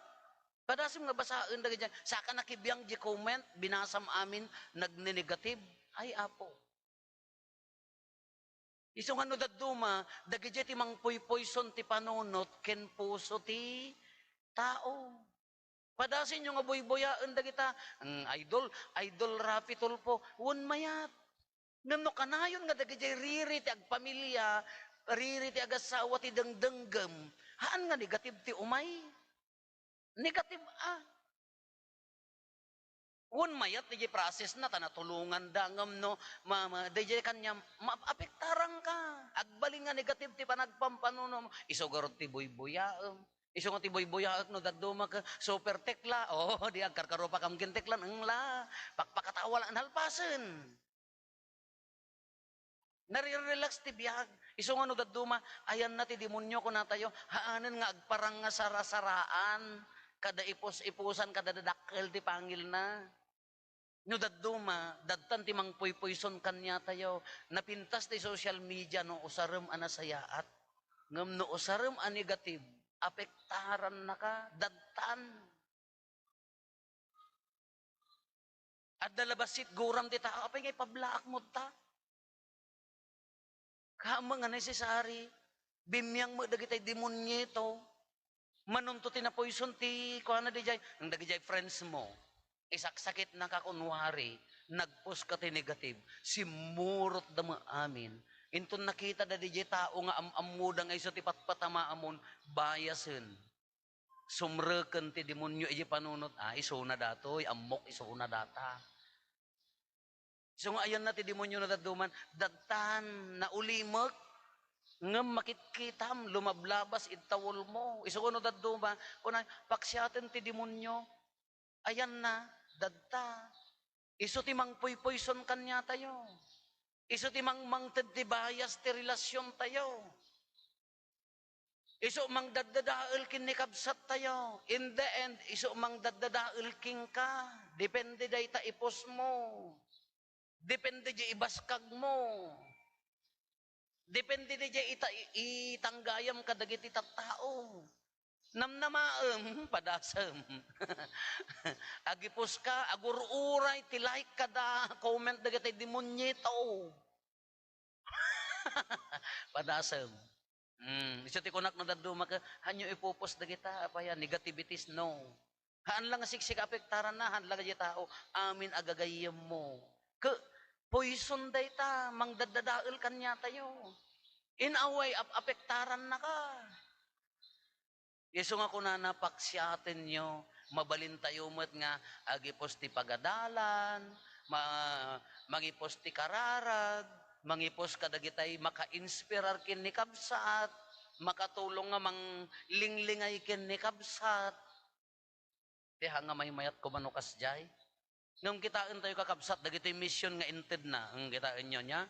Padasem nga basaen dagiti, saka nakibiang diay comment, binasam amin, nagnenegative. Ay, Apo. Isu nga no dadduma, dagidiay ti mangpuypuyson ti panunot ken puso ti tao. Padasenyo nga buybuyaen dagita, mm, Idol, Idol Raffy Tulfo, wen mayat. Ngem no kanayon nga dagidiay riri ti agpamilia, riri ti agassawa ti dengdenggem, haan nga negative ti umay. Negative a. Wen mayat diay process na, ta natulonganda, ngem no, ma-, ma-, diay kaniam, maapektarangka. Agbalin nga negative ti panagpampanunom. Isu garud ti buybuyaem. Isu nga ti buybuyaek no dadduma ket super tekla. Oh, di agkarkarupakam ken teklan, engla. Pakpakatawa la nalpasen. Nare-relax ti biag. Isu nga no dadduma, ayanna ti demonyo, kunatayo, haanen nga agparang nga sarasaraan, kada ipus-ipusan, kada dadakkel ti pangilna. No dadduma, dadtan ti mangpuypuyson kaniatayo. Napintas ti social media no usarem a nasayaat. Ngem no usarem a negative, apektarannaka, dadtan. Adda la bassit guram ti tao, apay nga ipablaak mo ta? Kaammo nga necessary, bimmiang mo dagitay demonyeto. Manunto ti napoison ti kuana didiay, ang dagidiay friends mo. Isaksakit na ka kunwari, nagpos ka ti negative, simmurot da mo amin. Inton nakita da didiay tao nga am-ammo da nga isu ti patpatamaamon, bayasen. Sumreken ti demonyo iti panunot, "Ah, isuna datoy, ammok isuna data." Isu nga ayanna ti demonyo no dadduman, "Dadtan, naulimek, ngem makitkitam, lumablabas iti tawulmo." Isu nga no dadduma, kuna, paksiaten ti demonyo, ayanna, dadta. Isu ti mangpuypuyson kaniatayo. Isu ti mangmangted ti bayas ti relasiontayo. Isu mangdaddadael ken ni kabsattayo. In the end, isu mangdaddadael kenka. Depende dayta ipusmo. Depende diay ibaskagmo. Depende diay ita-, i-, itanggayam kadagiti tattao. Namnamaem, padasem. Agipuska, agur-uray ti like kada comment dagiti demonyo. Padasem. Hmm, isu ti kunak no dadduma ka, hanyo ipupos dagita, apay a, negativities, no. Haan la nga siksika apektaranna, haan la nga di tao, amin a gagayyemmo. Ke, poison dayta, mangdaddadael kaniatayo. In a way, ap-, apektarannaka. Isu nga kunana, paksiatenyo, mabalintayo met nga agipos ti pagadalan, ma-, mangipos ti kararag, mangipos kadagitay makainspirar ken ni kabsat, makatulong nga manglinglingay ken ni kabsat. Ti ha nga maymayat ko mano kasjay. Ngem kitaentayo, kakabsat, dagitoy mission nga intedna. Ngem kitaenyo nia?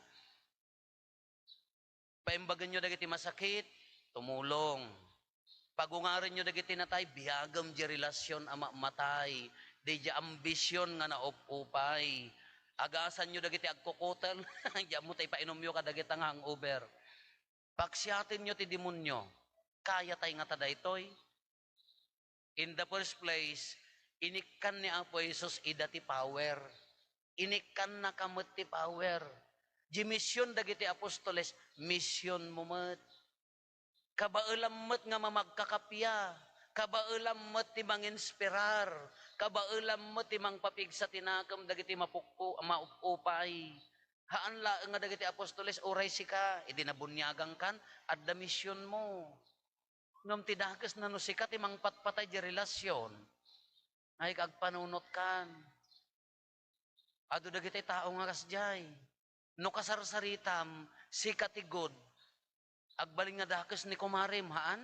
Paimbagenyo dagiti masakit, tumulong. Pagungarenyo dagiti natay, biagem di relasyon a ma-, matay. Di di ambision nga naup-upay. Agasanyo dagiti agkukutel, di ammo ta ipainumyo kadagita nga hangover. Paksiatenyo ti demonyo. Kayatay ngata daytoy? In the first place, inikkan ni Apo Jesus ida ti power. Inikkannaka met ti power. Di mission dagiti apostoles, missionmo met. Kabaelam met nga mamagkakapia. Kabaelam met ti manginspirar. Kabaelam met ti mangpapigsa ti nakem dagiti mapukpo-, maup-upay. Haan laeng nga dagiti apostoles, uray sika, idi nabuniagangkan, adda missionmo. Ngem ti dakesna no sika ti mangpatpatay di relasyon, ay, agpanunotkan. Adu dagiti tao nga kasdiay. No kasarsaritam, sika ti good, agbalin nga dakes ni kumarem, haan?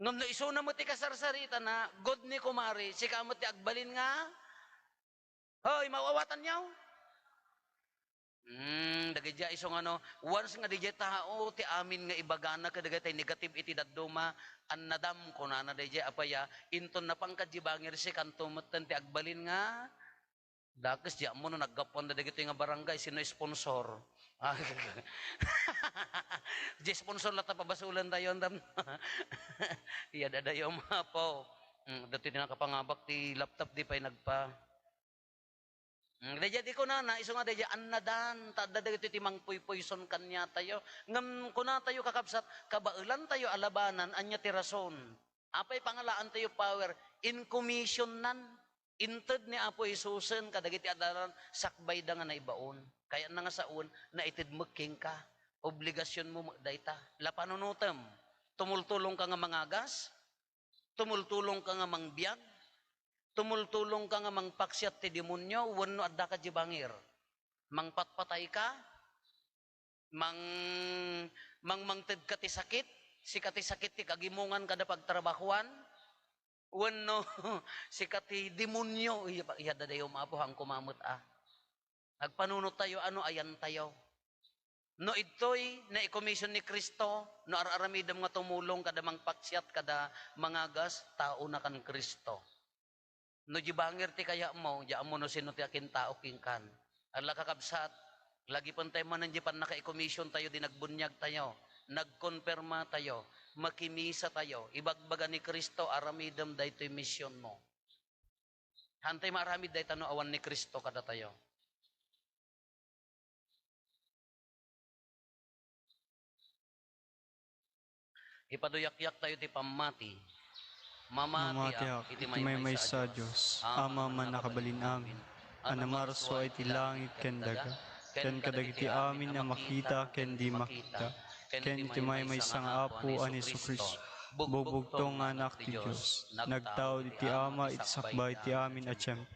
Ngem no isuna met ti kasarsaritana, good ni kumare, sika met ti agbalin nga, hoy, maawatanyo? Hmm, dagiti isu nga no, once nga didiay tao ti amin nga ibagana kadagiti negative iti dadduma, annadam, kunana didiay, apay a, inton napan kaddiay bangir, sikanto metten ti agbalin nga, dakes, di ammo no naggapuan da dagitoy nga barangay, sino sponsor? Ah, di sponsor latta pabasolen tayo, andam. Iya, dadayo, mapo. Hmm, dati ti nakapangabak ti laptop, di pay nagpa-, Hmm, daydiay ti kunana, isu nga daydiay annadan, ta adda dagitoy ti mangpuypuyson kaniatayo. Ngem kunatayo, kakabsat, kabaelantayo a labanan, ania ti rason? Apay pangalaantayo power? In commissionnan, inted ni Apo Jesusen kadagiti adalan sakbayda nga naibaon. Kayatna nga sawen, naited met kenka. Obligasionmo met dayta. La panunotem, tumultulongka nga mangagas? Tumultulongka nga mangbiag? Tumultulongka nga mangpaksiat ti demonio wenno addaka diay bangir? Mangpatpatayka? Mang-, mangmangtedka ti sakit? Sika ti sakit ti kagimongan kada pagtrabahoan? Wenno sika ti demonio? Iya, iya, dadayom, Apo, haan koma met a. Agpanunot tayo, ano ayan tayo? No idtoy naikomision ni Cristo, no ar-aramidem nga tumulong kada mangpaksiat, kada mangagas, taona kan Cristo. No di bangir ti kayatmo, di ammo no sino ti akintao kenkan. Ala, kakabsat, lagipen tayo manen di pannakaikomision tayo, di nagbuniag tayo, nagkonperma tayo, makimisa tayo, ibagbaga ni Cristo, aramidem daytoy misionmo. Haantay maaramid dayta no awan ni Cristo kadatayo. Ipaduyakyak tayo ti pammati. Mamatiak iti maymaysa a Dios, Ama a Mannakabalin-amin, a namarsua iti langit ken daga, ken kadagiti amin a makita ken di makita, ken iti maymaysa nga Apo a ni Jesu-Cristo, bugbugtong nga Anak ti Dios, nagtaud iti Ama iti sakbay ti amin a tiempo.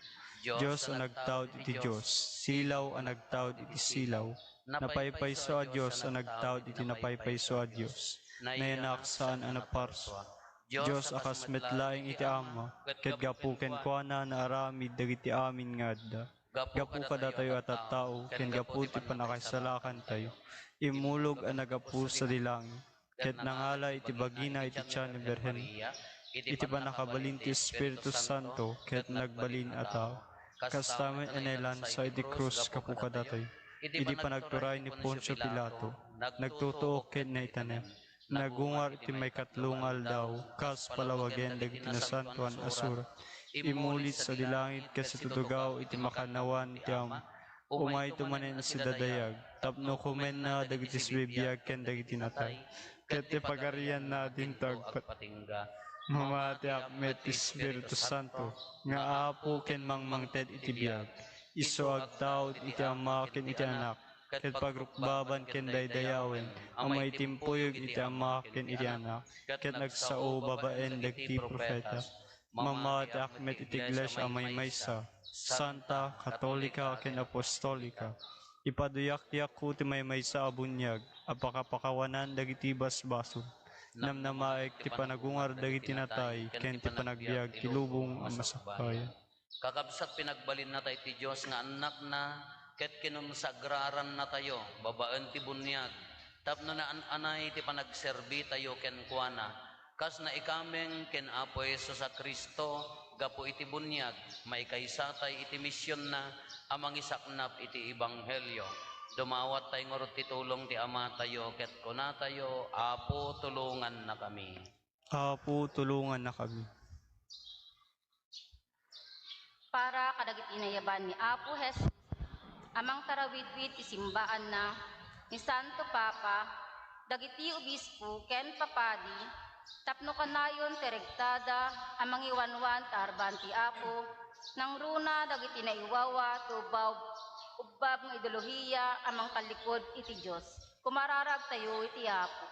Dios a nagtaud iti Dios, silaw a nagtaud iti silaw, napaypayso a Dios a nagtaud iti napaypayso a Dios, nayanak saan a naparsua. Dios a kas met laeng iti Ama, ket gapu kenkuana naaramid dagiti amin nga adda. Gapu kadatayo a tattao, ken gapu ti pannakaisalakantayo, immulog a naggapu sadi langit, ket nangala iti bagina iti tian ni Birhen Maria, iti pannakabalin ti Espiritu Santo, ket nagbalin a tao. Kasta met a nailansa iti krus gapu kadatayo. Idi panagturay ni Poncio Pilato, nagtutuok ket naitanem. Nagungar iti maikatlo nga aldaw, kas palawagen dagiti nasantoan a surat. Immuli sadi langit ket situtugaw iti makannawan ti Ama. Umayto manen a sidadayag, tapno kumenna dagiti sibibiag ken dagiti natay, ket ti pagarianna dinto agpatingga. Mamatiak met ti Espiritu Santo, nga Apo ken mangmangted iti biag. Isu agtaud iti Ama ken iti Anak, ket pagrukbaban ken daydayawen a maitimpuyog iti Ama ken iti Anak, ket nagsao babaen dagiti profeta. Mamatiak met iti iglesia a maymaysa, santa, katolika, ken apostolika. Ipaduyakko ti maymaysa a buniag a pakapakawanan dagiti basbasol. Namnamaek ti panagungar dagiti natay ken ti panagbiag ti lubong a masakbayan. Kakabsat, pinagbalinnata iti Dios nga annakna, ket kinonsagrarannatayo babaen ti buniag tapno naan-anay ti panagserbitayo kenkuana. Kas naikameng ken Apo Jesus a Cristo, gapu iti buniag, maikaysatay iti misionna a mangisaknap iti ebanghelio. Dumawattay ngarud ti tulong ti Amatayo ket kunatayo, "Apo, tulongannakami." Apo, tulongannakami. Para kadagiti nayaban ni Apo Jesus a mangtarawidwid ti simbaanna, ni Santo Papa, dagiti obispo ken papadi, tapno kanayon ti rektada a mangiwanwan ta arban ti Apo, nangruna dagiti naiwawa ti ubab, ubbab nga ideolohiya a mangtallikod iti Dios. Kumararagtayo iti Apo.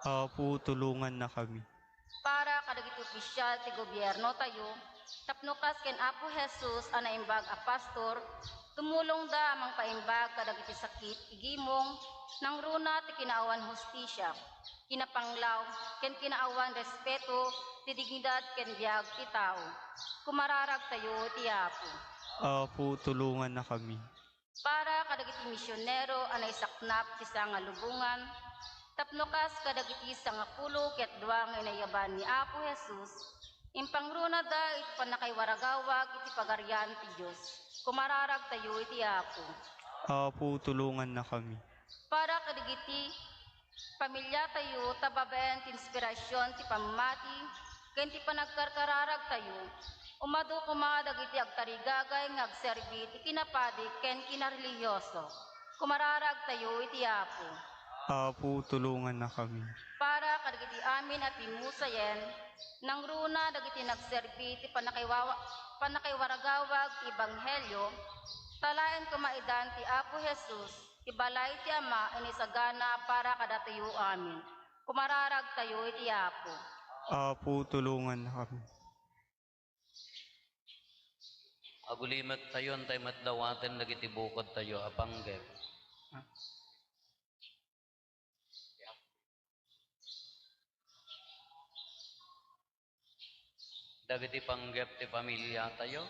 Apo, tulongannakami. Para kadagiti opisyal ti gobiernotayo, tapno kas ken Apo Jesus a naimbag a pastor, tumulongda a mangpaimbag kadagiti sakit, igimong, nangruna ti kinaawan hustisia, kinapanglaw, ken kinaawan respeto ti dignidad ken biag ti tao. Kumararagtayo iti Apo. Apo, tulongannakami. Para kadagiti misionero a naisaknap ti sangalubongan, tapno kas kadagiti sangapulo ket dua nga inayaban ni Apo Jesus, impangrunada iti pannakaiwaragawag iti Pagarian ti Dios. Kumararagtayo iti Apo. Apo, tulongannakami. Para kadagiti pamiliatayo, ta babaen ti inspirasyon ti pammati ken ti panagkarkararagtayo, umadu koma dagiti agtarigagay nga agserbi ti kinapadi ken kinarelihioso. Kumararagtayo iti Apo. Apo, tulongannakami. Para kadagiti amin a pimmusayen, nangruna dagiti nagserbi ti pannakaiwawa-, pannakaiwaragawag ti ebanghelio, ta laeng koma idan ti Apo Jesus, ti balay ti Ama, inisagana para kadatayo amin. Kumararagtayo iti Apo. Apo, tulongannakami. Agulimettayo, intay met dawaten dagiti bukodtayo a panggep. Dagiti panggep ti pamiliatayo.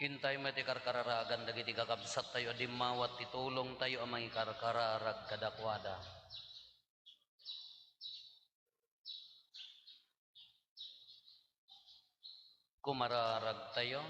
Intay met ti karkararagan dagiti kakabsattayo a dimmawat ti tulongtayo a mangikarkararag kadakuada. Kumararagtayo.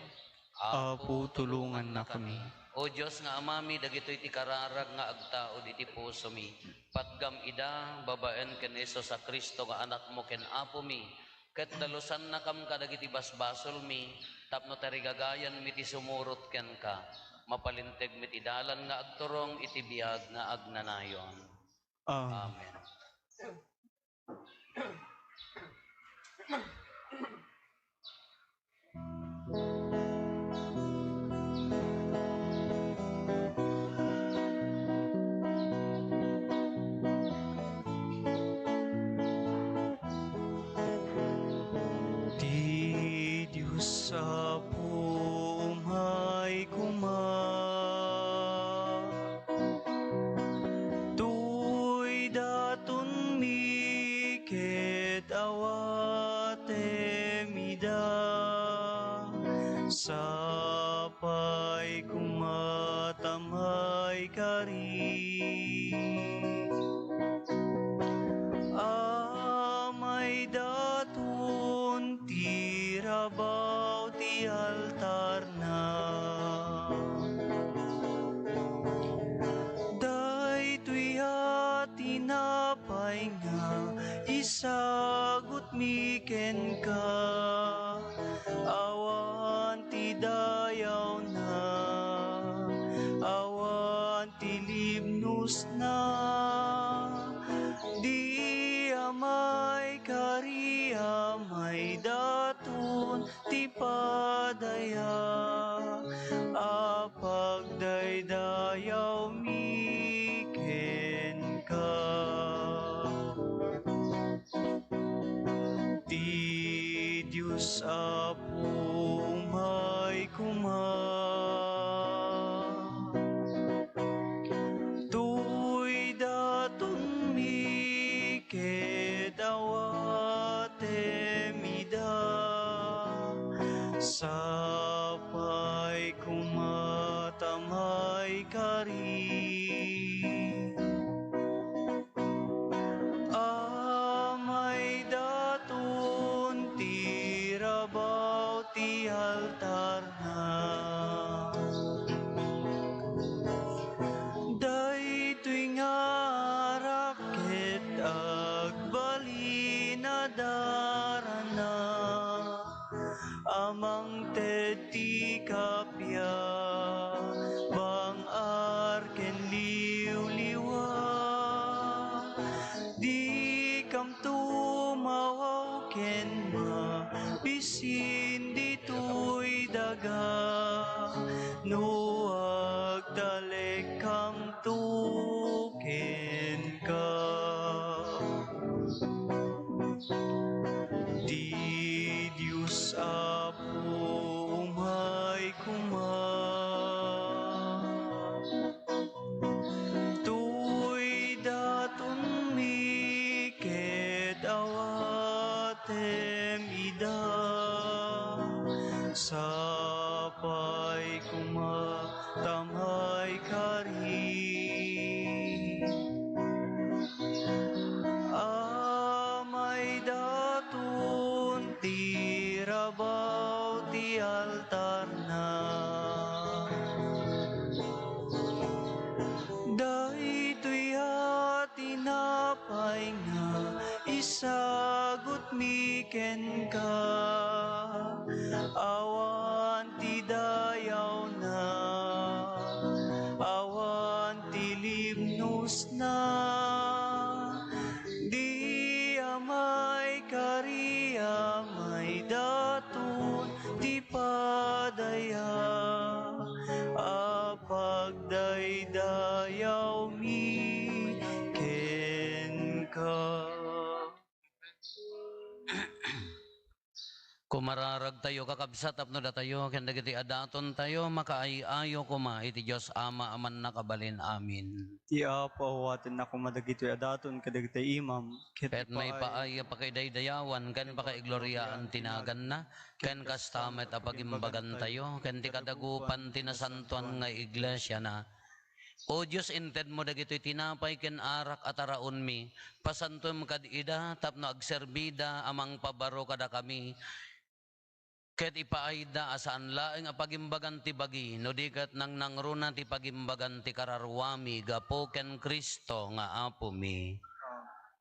Apo, tulongannakami. O Dios nga Amami, dagitoy ti kararag nga agtaud iti pusomi. Patgam ida babaen ken Jesus a Cristo nga Anakmo ken Apomi, ket dalusannakam kadagiti basbasolmi tapno tarigagayanmi ti sumurot kenka. Mapalintegmi ti dalan nga agturong iti biag nga agnanayon. Amen. Amen. Ti Dios Apo, umay koma. Toy datonmi ket awatem ida, sapay koma ta maikari. A maidaton ti rabaw ti altarna. mi kenka, awan ti dayawna, awan ti libnosna, di amay kari, amay daton ti padaya, a pagdaydayaw mi kenka. Ti Dios Apo umay koma. Toy daton mi ket awatem ida. Sapay koma ta maikari. Amay daton ti rabaw ti altarna. Daytoy nga arak ket agbalin a darana. Amangted ti kappia, bang-ar ken liwliwa. Dikam tumawaw ken mabisin ditoy daga, no agtalekkam to kenka. Ti Dios Apo umay koma. Toy daton mi ket awatem ida. Sapay koma ta maikari. Amay daton ti rabaw ti altarna. Daytoy a tinapay nga isagutmi kenka, awan ti dayawna, awan ti libnosna, di amay kari, amay daton ti padaya a pagdaydayawmi kenka. Kumararagtayo, kakabsat, tapno datayo ken dagiti adatontayo makaay-ayo koma iti Dios Ama a Mannakabalin. Amin. Ti Apo awatenna koma dagitoy a daton kadagiti imam, ket ket maipaay a pakaidaydayawan ken pakaigloriaan ti naganna, ken kasta met a pagimbagantayo ken ti kadagupan ti nasantoan nga iglesiana. O Dios, intedmo dagitoy tinapay ken arak a taraonmi, pasantom kad ida tapno agserbida a mangpabaro kadakami, ket ipaayda a saan laeng a pagimbagan ti bagi, no di ket nangnangruna ti pagimbagan ti kararuami gapu ken Cristo nga Apomi.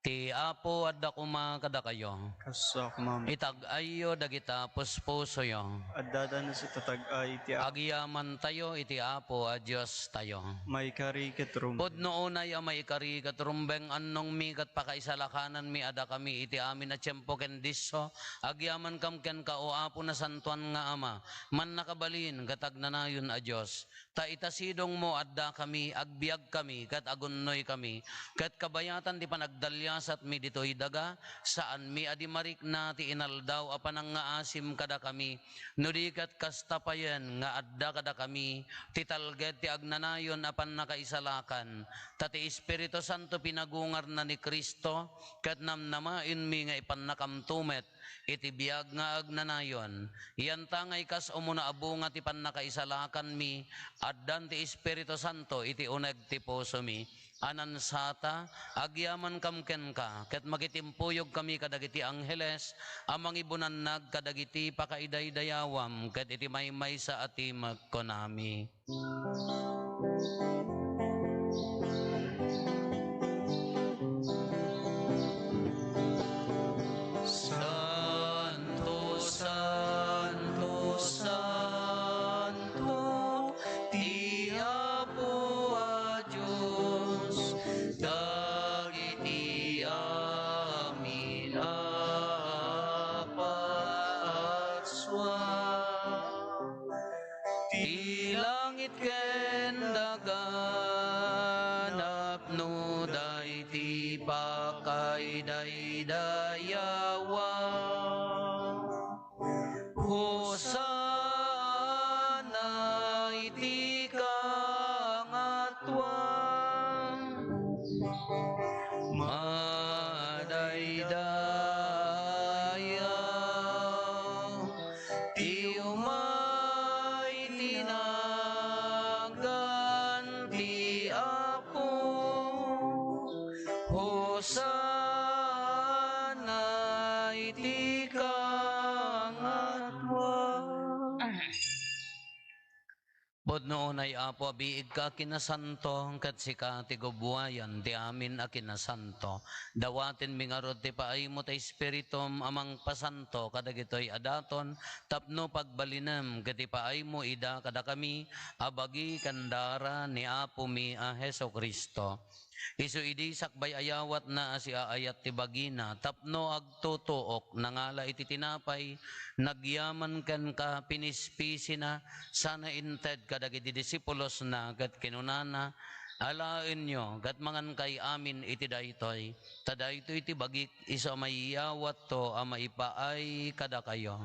Ti Apo adda koma kadakayo. Kasta koma met. Itag-ayyo dagita puspusoyo. Adda danes ita tag-ay ti Apo. Agyamantayo iti Apo a Diostayo. Maikari ket rumbeng. Pudno unay a maikari ket rumbeng, annongmi ket pakaisalakananmi a dakami iti amin a tiempo ken disso, agyamankam kenka, O Apo, Nasantoan nga Ama, Mannakabalin ket Agnanayon a Dios. Ta ita sidongmo addakami, agbiagkami, ket agunnoykami, ket kabayatan ti panagdaliasatmi ditoy daga, saanmi a di marikna ti inaldaw a panangngaasim kadakami, no di ket kasta payen nga adda kadakami ti talged ti agnanayon a pannakaisalakan, ta ti Espiritu Santo pinagungarna ni Cristo, ket namnamaenmi nga ipannakamto met iti biag nga agnanayon. Yantangay kas umuna a bunga ti pannakaisalakanmi, addan ti Espiritu Santo iti uneg ti pusomi. Anansata, agyamankam kenka, ket makitimpuyogkami kadagiti angheles a mangibunannag kadagiti pakaidaydayawam ket iti maymaysa a timek, kunami. Ti langit ken daga napnoda iti pakaidaydayawam. Hosanna iti kangatoan. Madaydayaw ti umay ti nagan ti Apo. Hosanna iti kangatoan. Pudno unay, Apo, a biigka a kinasanto, ket sika ti gubbuayan ti amin a kinasanto. Dawatenmi ngarud ti paaymo ti Espiritum a mangpasanto kadagitoy a daton tapno pagbalinem ket ipaaymo ida kadakami a bagi ken dara ni Apomi a Jesu-Cristo. Isu idi sakbay ayawatna a siaayat ti bagina tapno agtutuok, nangala iti tinapay, nagyaman kenka, pinispisina, sana inted kadagiti disipulosna, ket kinunana, "Alaenyo, ket mangankay amin iti daytoy, ta daytoy ti bagik, isu a maiyawatto a maipaay kadakayo."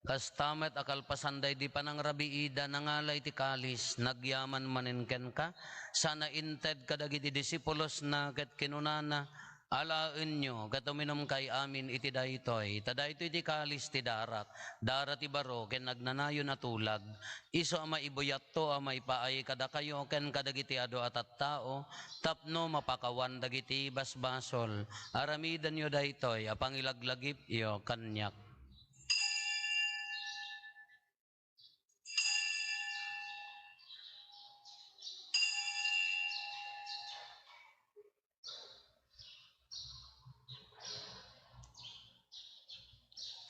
Kasta met a kalpasan daydi panangrabiida, nangala iti kalis, nagyaman manen kenka, sana inted kadagiti disipulosna, ket kinunana, "Alaenyo, ket uminumkay amin iti daytoy, ta daytoy ti kalis ti darak, dara ti baro ken agnanayon a tulag, isu a maibuyatto a maipaay kadakayo ken kadagiti adu a tattao, tapno mapakawan dagiti basbasol. Aramidenyo daytoy a pangilaglagipyo kaniak."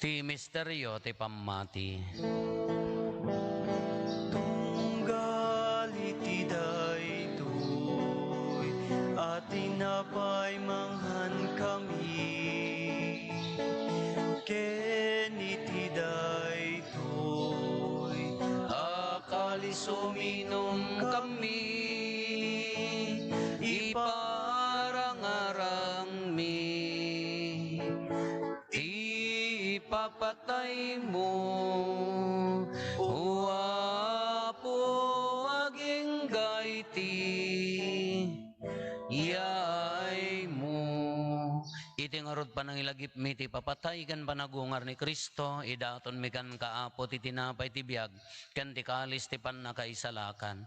Ti misterio ti pammati. Tunggal iti daytoy a tinapay manghankami, ken iti daytoy a kalis uminumkami, iparangarangmi ti ipapataymo, O Apo, agingga iti yaaymo. Iti ngarud panangilagipmi ti ipapatay ken panagungar ni Cristo, idatonmi kenka, Apo, ti tinapay ti biag ken ti kalis ti pannakaisalakan.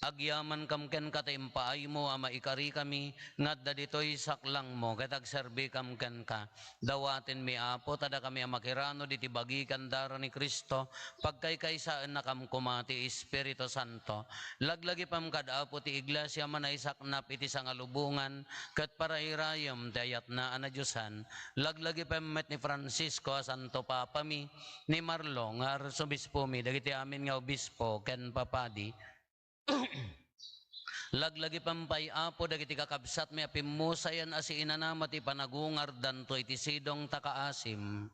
Agyamankam kenka ta impaaymo a maikarikami nga adda ditoy saklangmo ket agserbikam kenka. Dawatenmi, Apo, ta dakami a makiranud iti bagi ken dara ni Cristo, pagkaykaysaennakam koma ti Espiritu Santo. Laglagipem kad, Apo, ti Iglesia a manaisaknap iti sangalubongan ket parairayem ti ayatna a nadiosan. Laglagipem met ni Francisco a Santo Papami, ni Marlo nga arsobispomi, dagiti amin nga obispo ken papadi. Laglagipem pay, Apo, dagiti kakabsatmi a pimmusayan a siinanama ti panagungardanto iti sidong ta kaasim.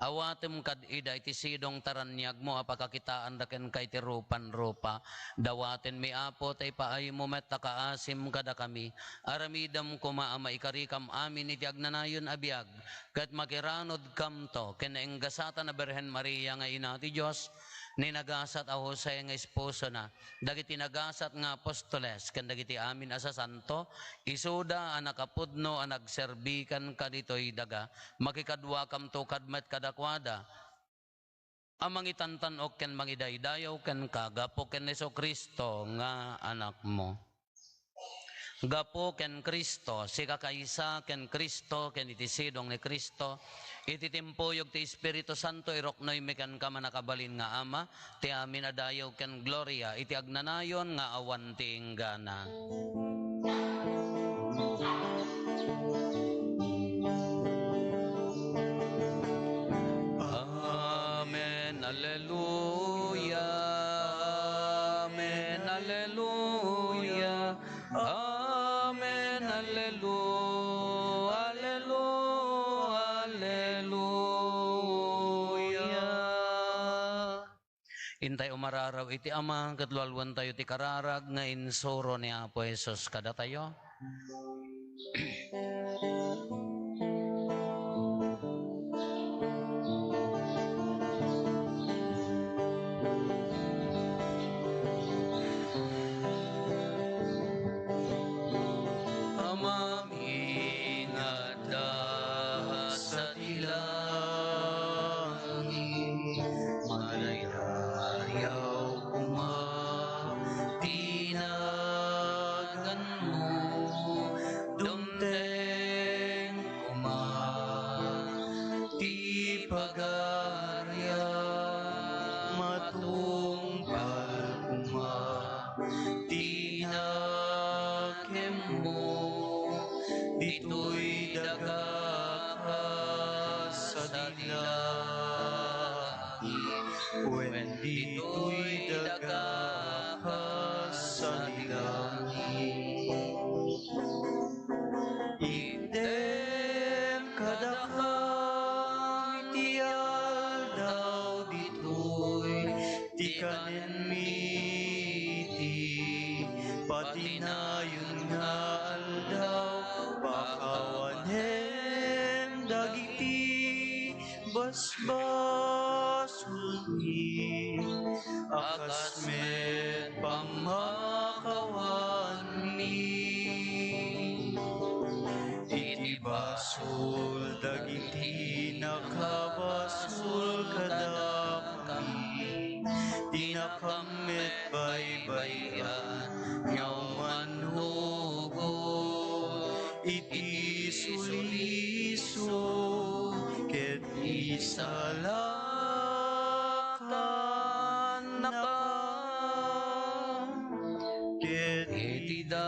Awatem kad ida iti sidong ta raniagmo a pakakitaanda kenka iti rupan-rupa. Dawatenmi, Apo, ta ipaaymo met ta kaasim kadakami. Aramidem koma a maikarikam amin iti agnanayon a biag, ket makiranudkamto ken naenggasatan a Birhen Maria nga Ina ti Dios, ni nagasat a Jose nga esposona, dagiti nagasat nga apostoles, ken dagiti amin a sasanto, isuda a nakapudno a nagserbi kenka ditoy daga, makikaduakamto kad met kadakuada a mangitantan-ok ken mangidaydayaw kenka gapu ken Jesu-Cristo nga Anakmo. Gapu ken Cristo, sikakaysa ken Cristo, ken iti sidong ni Cristo, iti timpuyog ti Espiritu Santo, iruknoymi kenka, Mannakabalin nga Ama, ti amin a dayaw ken gloria iti agnanayon nga awan ti inggana. Amen. Alleluia. Amen. Alleluia. Intay umararaw iti Ama, ket lualuentayo ti kararag nga insuro ni Apo Jesus kadatayo. Amami nga adda sadi langit, madaydayaw koma ti naganmo, dumteng koma ti pagariam, matungpal koma ti nakemmo, ditoy daga a sadi langit, wen ditoy daga a sadi langit. Itdem kadakami ti aldaw ditoy, ti kanenmi iti patinayon nga aldaw. Pakawanem dagiti basbasolmi, a kas met pammakawanmi iti basol dagiti nakabasol kadakami, ti nakam-, met baybay-an nga umannugot iti suliso ket isalakannaka ket iti dakes.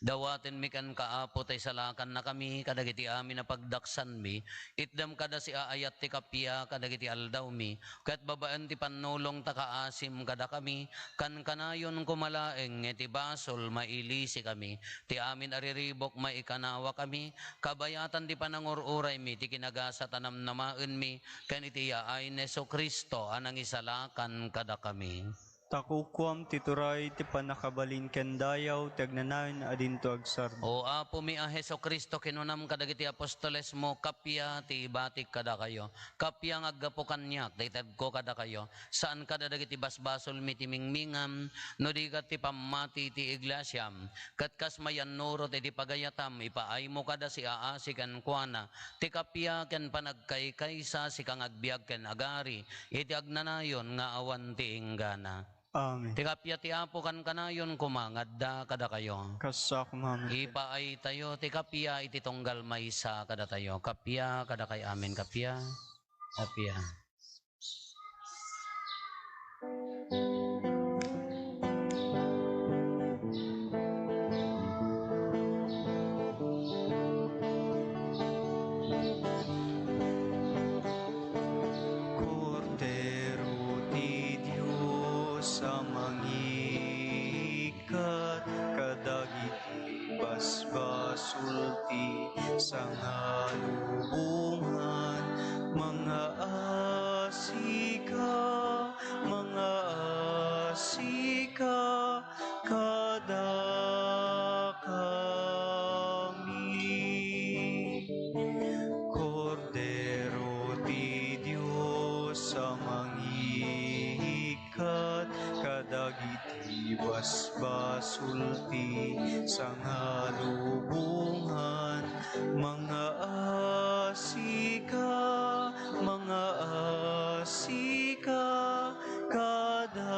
Dawatenmi kenka, Apo, ta isalakannakami kadagiti amin a pagdaksanmi. Itdem kada siaayat ti kappia kadagiti aldawmi, ket babaen ti pannulongta, kaasim kadakami, kankanayon koma laeng nga iti basol, mailisikami. Ti amin a riribuk, maikanawakami, kabayatan ti panangur-uraymi, ti kinagasat a namnamaenmi, ken iti yaay ni Jesu-Cristo a nangisalakan kadakami. Ta kukuam ti turay, ti pannakabalin ken dayaw, ti agnanayon a dinto agsardeng. O Apomi a Jesu-Cristo, kinunam kadagiti apostolesmo, kappia ti ibatik kadakayo. Kappia nga aggapu kaniak, ta itedko kadakayo. Saan kada dagiti basbasolmi ti mingmingam, no di ket ti pammati ti iglesiam. Ket kas mayannurot iti pagayatam, ipaaymo kada siaasi kenkuana, ti kappia ken panagkaykaysa, sika nga agbiag ken agari, iti agnanayon nga awan ti inggana. Amen. Ti kappia ti Apo kankanayon koma nga adda kadakayo. Kasta koma met. Ipaaytayo ti kappia iti tunggal maysa kadatayo. Kappia kadakay amin, kappia. Kappia. Kordero ti Dios a mangikkat kadagiti basbasol ti sangalubongan, mangaasika, mangaasika kadakami. Kordero ti Dios a mangikkat kadagiti basbasol ti sangalubongan, mangaasika, mangaasika kadakami.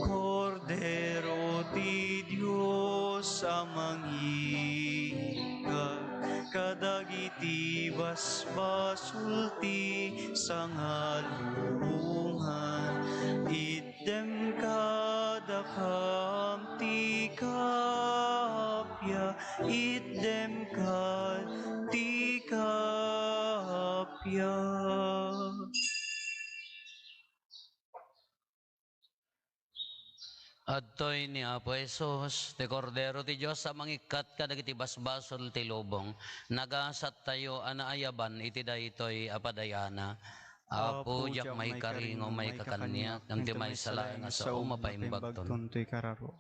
Kordero ti Dios a mangikkat kadagiti basbasol ti sangalubongan, itdem kadakam ti kappia, itdem kad ti kappia. Adtoy ni Apo Jesus, ti Kordero ti Dios a mangikkat kadagiti basbasol ti lubong. Nagasattayo a naayaban iti daytoy a padayana. Apo, diak maikari nga umayka kaniak, ngem ti maysa laeng a sao mapaimbagton. Toy kararo.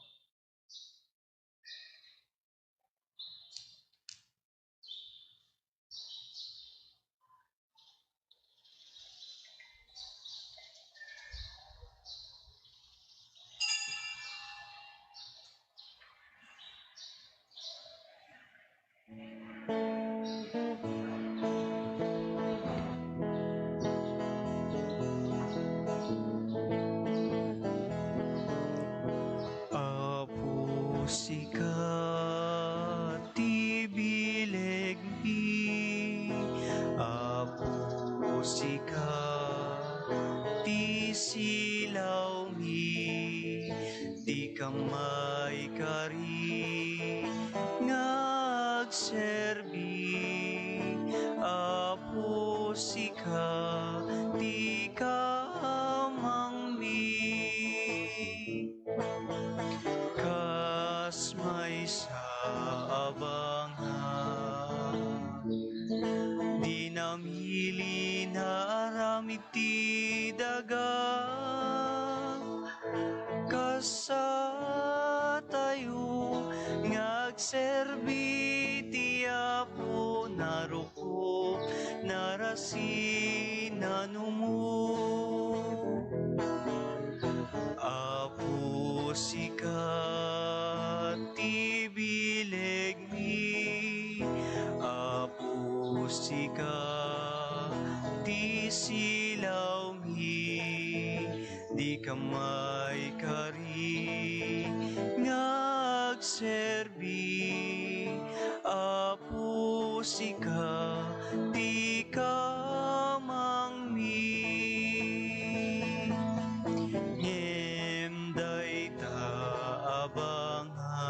Apo, sika ti bilegmi, Apo, sika ti silawmi, dika maikari nga agserbi, Apo, sika ti kamangmi. Kas maysa a banga, di namili nga aramid ti daga. Kasatayo nga agserbi ti Apo, naruk- Narasinanumok. Apo, sika ti bilegmi, Apo, sika ti silawmi, dika maikari nga agserbi, Apo, sika ti kamangmi. Ngem dayta a banga,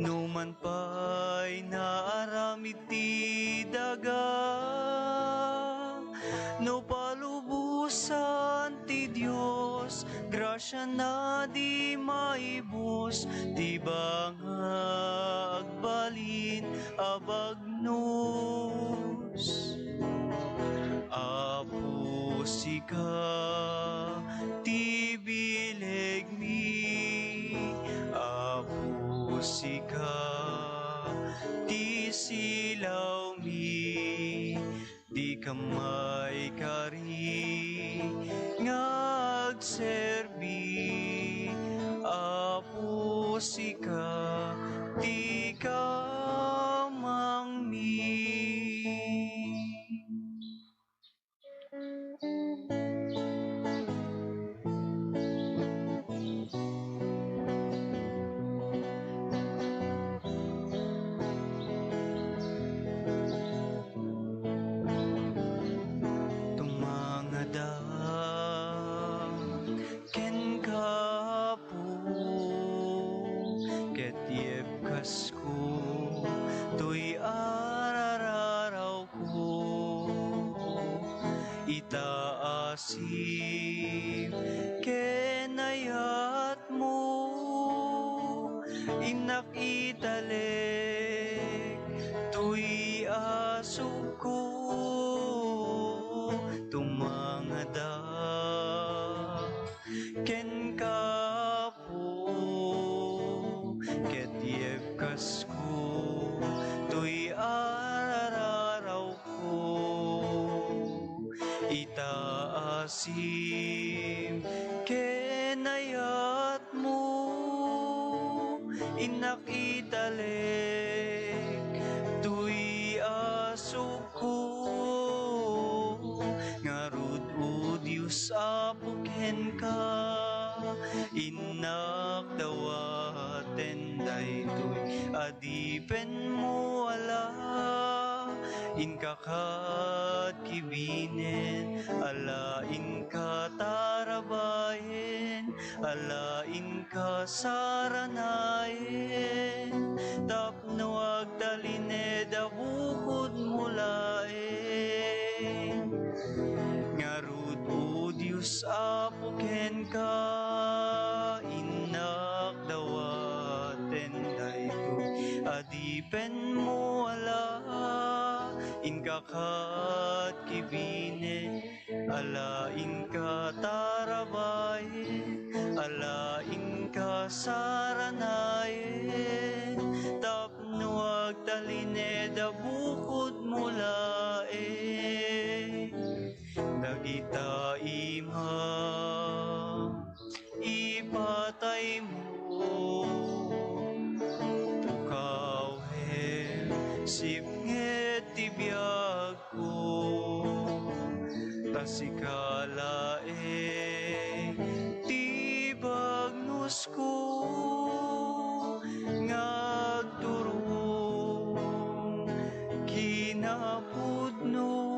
no man pay naaramid ti daga, no palubosan ti Dios, grasiana di maibus, ti banga agbalin a bagnos. Apo, sika ti bilegmi, Apo, sika ti silawmi, dika maikari nga agserbi, Apo, sika ti kamangmi. Tumangadak kenka, Apo, ket yebkasko toy arararawko. Itaasim ken ayat mo, innak italek toy asugko, tumangadak kenka, Apo, ket yebkasko toy arararawko. Itaasim ken ayat mo, innak italek toy asugko. Ngarud, O Dios, Apo, kenka, innak dawaten daytoy adipenmo a la, inka kadkibinen a la, inka tarabayen a la, inka saranayen tapno agtalined a bukodmo laeng. Ngarud, O Dios, Apo, kenka, Adipenmo ala, inka kat kibine, ala inka tarabayen, ala inka saranayen, tapno agtalined a bukodmo laeng. Dagita ima, ipataymo, pukawem, sipnget ti biagko, ta sika laeng ti bagnosko nga agturong kinapudno.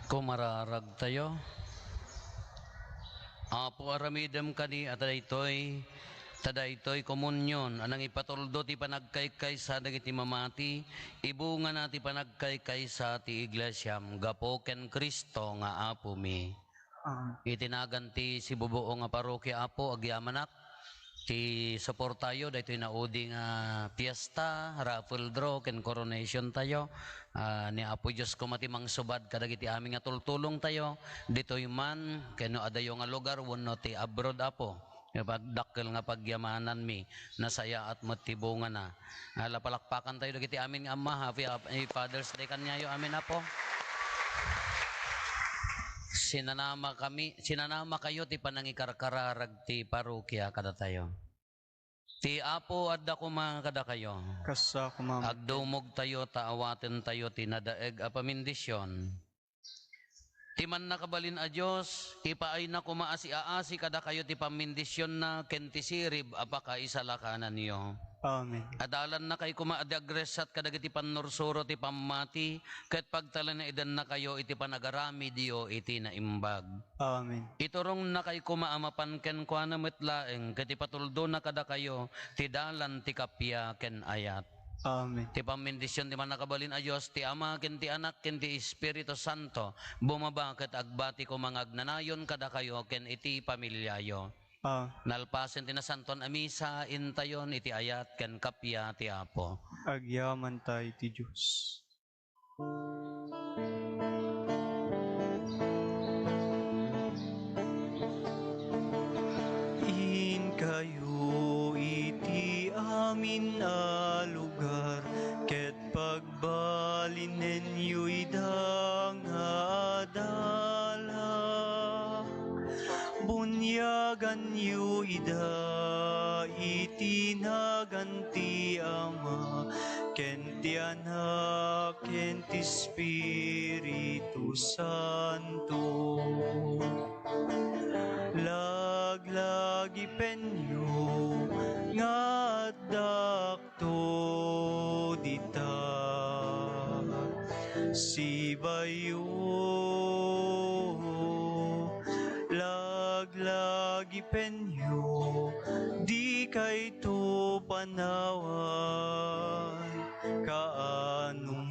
Kumararagtayo. Apo, aramidem kadi a ta daytoy, ta daytoy komunion a nangipatuldo ti panagkaykaysa dagiti mamati, ibungana ti panagkaykaysa ti iglesiam gapu ken Cristo nga Apomi. Amen. Iti nagan ti sibubuo nga parokia, Apo, agyamanak ti suportayo daytoy naudi nga fiesta, raffle draw, ken coronation tayo. Ah, ni Apo Dios koma ti mangsubad kadagiti amin nga tultulong tayo, ditoy man, ken no adayo nga lugar, wenno ti abroad, Apo. Nga pagdakkel nga pagyamananmi, nasayaat met ti bungana. Ah, la palakpakan tayo dagiti amin nga amma, happy, happy Father's Day kaniayo amin, Apo. Sinanama kami, sinanama kayo ti panangikarkararag ti parokia kadatayo. Ti Apo adda koma kadakayo. Kasta koma. Agdumogtayo ta awatentayo ti nadaeg a pamindisyon. Ti Mannakabalin a Dios, ipaayna koma a siaasi kadakayo ti pammindisionna ken ti sirib a pakaisalakananyo. Amen. Adalannakay koma a di agressat kadagiti pannursuro ti pammati, ket pagtalinaedannakayo iti panagaramidyo iti naimbag. Amen. Iturongnakay koma a mapan kenkuana met laeng ket ipatuldona kadakayo ti dalan ti kappia ken ayat. Amen. Ti pammindision ti Mannakabalin a Dios, ti Ama, ken ti Anak, ken ti Espiritu Santo, bumaba ket agbati koma nga agnanayon kadakayo ken iti familiayo. Ah. Nalpasen ti Nasantoan a Misa, intayon iti ayat ken kappia ti Apo. Agyamanta iti Dios. Inkayo iti amin a lugar, ket pagbalinenyo ida nga adalak. Bunyaganyo ida iti nagan ti Ama, ken ti Anak, ken ti Espiritu Santo. Laglagipenyo nga addak to dita. Sibayo, laglagipenyo, dikayto panawan, kaano